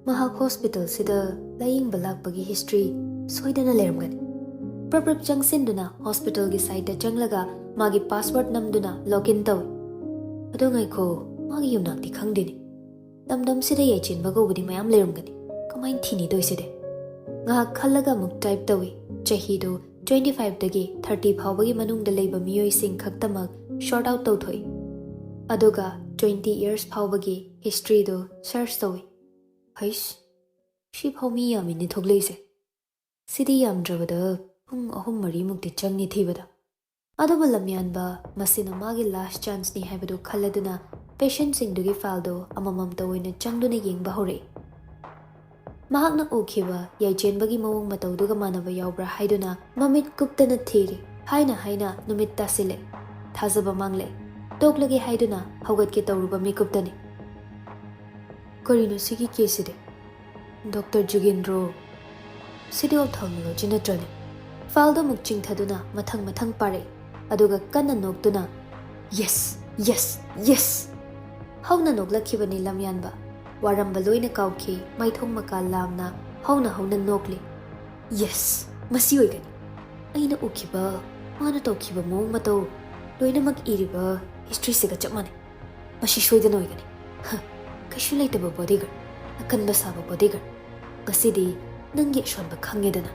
ꯃꯍꯥꯛ ꯍꯣꯁꯄꯤꯇꯥꯜꯁꯤꯗ ꯂꯥꯌꯦꯡꯕ ꯂꯥꯛꯄꯒꯤ ꯍꯤꯁꯇ꯭ꯔꯤ ꯁꯣꯏꯗꯅ ꯂꯩꯔꯝꯒꯅꯤ꯫ ꯄ꯭ꯔꯞ ꯄ꯭ꯔꯞ ꯆꯪꯁꯤꯟꯗꯨꯅ ꯍꯣꯁꯄꯤꯇꯥꯜꯒꯤ ꯁꯥꯏꯠꯇ ꯆꯪꯂꯒ ꯃꯥꯒꯤ ꯄꯥꯁꯋꯥꯔꯗ ꯅꯝꯗꯨꯅ ꯂꯣꯒ ꯏꯟ ꯇꯧꯏ꯫ ꯑꯗꯣ ꯉꯥꯏꯈꯣ, ꯃꯥꯒꯤ ꯌꯨꯝꯅꯥꯛꯇꯤ ꯈꯪꯗꯦꯅꯦ꯫ ꯂꯝꯗꯝꯁꯤꯗ ꯌꯥꯏꯆꯦꯟꯕ ꯀꯧꯕꯗꯤ ꯃꯌꯥꯝ ꯂꯩꯔꯝꯒꯅꯤ, ꯀꯃꯥꯏꯅ ꯊꯤꯅꯤꯗꯣꯏꯁꯤꯗꯤ? ꯉꯥꯏꯍꯥꯛ ꯈꯜꯂꯒ ꯑꯃꯨꯛ ꯇꯥꯏꯞ ꯇꯧꯏ꯫ ꯆꯍꯤꯗꯨ ꯇ꯭ꯋꯦꯟꯇꯤ ꯐꯥꯏꯚꯇꯒꯤ ꯊꯥꯔꯇꯤ ꯐꯥꯎꯕꯒꯤ ꯃꯅꯨꯡꯗ ꯂꯩꯕ ꯃꯤꯑꯣꯏꯁꯤꯡ ꯈꯛꯇꯃꯛ ꯁꯣꯔꯠ ꯑꯥꯎꯠ ꯇꯧꯊꯣꯛꯏ꯫ ꯑꯗꯨꯒ ꯇ꯭ꯋꯦꯟꯇꯤ ꯏꯌꯔꯁ ꯐꯥꯎꯕꯒꯤ ꯍꯤꯁꯇ꯭ꯔꯤꯗꯨ ꯁꯔꯆ ꯇꯧꯏ꯫ ꯍꯩꯁ, ꯁꯤꯐꯥꯎ ꯃꯤ ꯌꯥꯝꯃꯤꯅꯦ ꯊꯣꯛꯂꯛꯏꯁꯦ꯫ ꯁꯤꯗꯤ ꯌꯥꯝꯗ꯭ꯔꯕꯗ ꯄꯨꯡ ꯑꯍꯨꯝ ꯃꯔꯤꯃꯨꯛꯇꯤ ꯆꯪꯅꯤ ꯊꯤꯕꯗ꯫ ꯑꯗꯨꯕꯨ ꯂꯝꯌꯥꯟꯕ, ꯃꯁꯤꯅ ꯃꯥꯒꯤ ꯂꯥꯁ ꯆꯥꯟꯁꯅꯤ ꯍꯥꯏꯕꯗꯨ ꯈꯜꯂꯗꯨꯅ ꯄꯦꯁꯦꯟꯁꯤꯡꯗꯨꯒꯤ ꯐꯥꯏꯜꯗꯨ ꯑꯃꯃꯝꯇ ꯑꯣꯏꯅ ꯆꯪꯗꯨꯅ ꯌꯦꯡꯕ ꯍꯧꯔꯛꯏ꯫ ꯃꯍꯥꯛꯅ ꯎꯈꯤꯕ ꯌꯥꯏꯆꯦꯟꯕꯒꯤ ꯃꯑꯣꯡ ꯃꯇꯧꯗꯨꯒ ꯃꯥꯟꯅꯕ ꯌꯥꯎꯕ꯭ꯔꯥ ꯍꯥꯏꯗꯨꯅ ꯃꯃꯤꯠ ꯀꯨꯞꯇꯅ ꯊꯤꯔꯤ꯫ ꯍꯥꯏꯅ ꯍꯥꯏꯅ ꯅꯨꯃꯤꯠ ꯇꯥꯁꯤꯜꯂꯦ꯫ ꯊꯥꯖꯕ ꯃꯥꯡꯂꯦ꯫ ꯇꯣꯛꯂꯒꯦ ꯍꯥꯏꯗꯨꯅ ꯍꯧꯒꯠꯀꯦ ꯇꯧꯔꯨꯕ ꯃꯤꯀꯨꯞꯇꯅꯤ꯫ ꯀꯔꯤꯅꯣ ꯁꯤꯒꯤ ꯀꯦꯁꯁꯤꯗꯤ? ꯗꯣꯛꯇꯔ ꯖꯨꯒꯦꯟꯗ꯭ꯔꯣ, ꯁꯤꯗꯤ ꯑꯣꯞꯊꯥꯜꯃꯣꯂꯣꯖꯤ ꯅꯠꯇ꯭ꯔꯅꯦ? ꯐꯥꯏꯜꯗꯣ ꯑꯃꯨꯛ ꯆꯤꯡꯊꯗꯨꯅ ꯃꯊꯪ ꯃꯊꯪ ꯄꯥꯔꯛꯏ꯫ ꯑꯗꯨꯒ ꯀꯟꯅ ꯅꯣꯛꯇꯨꯅ, "ꯌꯦꯁ, ꯌꯦꯁ, ꯌꯦꯁ!" ꯍꯧꯅ ꯅꯣꯛꯂꯛꯈꯤꯕꯅꯤ ꯂꯝꯌꯥꯟꯕ꯫ ꯋꯥꯔꯝꯕ ꯂꯣꯏꯅ ꯀꯥꯎꯈꯤ, ꯃꯥꯏꯊꯣꯡ ꯃꯀꯥ ꯂꯥꯝꯅ ꯍꯧꯅ ꯍꯧꯅ ꯅꯣꯛꯂꯤ꯫ "ꯌꯦꯁ, ꯃꯁꯤ ꯑꯣꯏꯒꯅꯤ꯫ ꯑꯩꯅ ꯎꯈꯤꯕ, ꯃꯥꯅ ꯇꯧꯈꯤꯕ ꯃꯑꯣꯡ ꯃꯇꯧ ꯂꯣꯏꯅꯃꯛ ꯏꯔꯤꯕ ꯍꯤꯁꯇ꯭ꯔꯤꯁꯤꯒ ꯆꯞ ꯃꯥꯟꯅꯩ꯫ ꯃꯁꯤ ꯁꯣꯏꯗꯅ ꯑꯣꯏꯒꯅꯤ꯫ ꯍ, ꯀꯩꯁꯨ ꯂꯩꯇꯕ ꯕꯣꯗꯤꯒꯥꯔꯗ, ꯑꯀꯟꯕ ꯁꯥꯕ ꯕꯣꯗꯤꯒꯥꯔꯗ꯫ ꯉꯁꯤꯗꯤ ꯅꯪꯒꯤ ꯑꯁꯣꯟꯕ ꯈꯪꯉꯦꯗꯅ,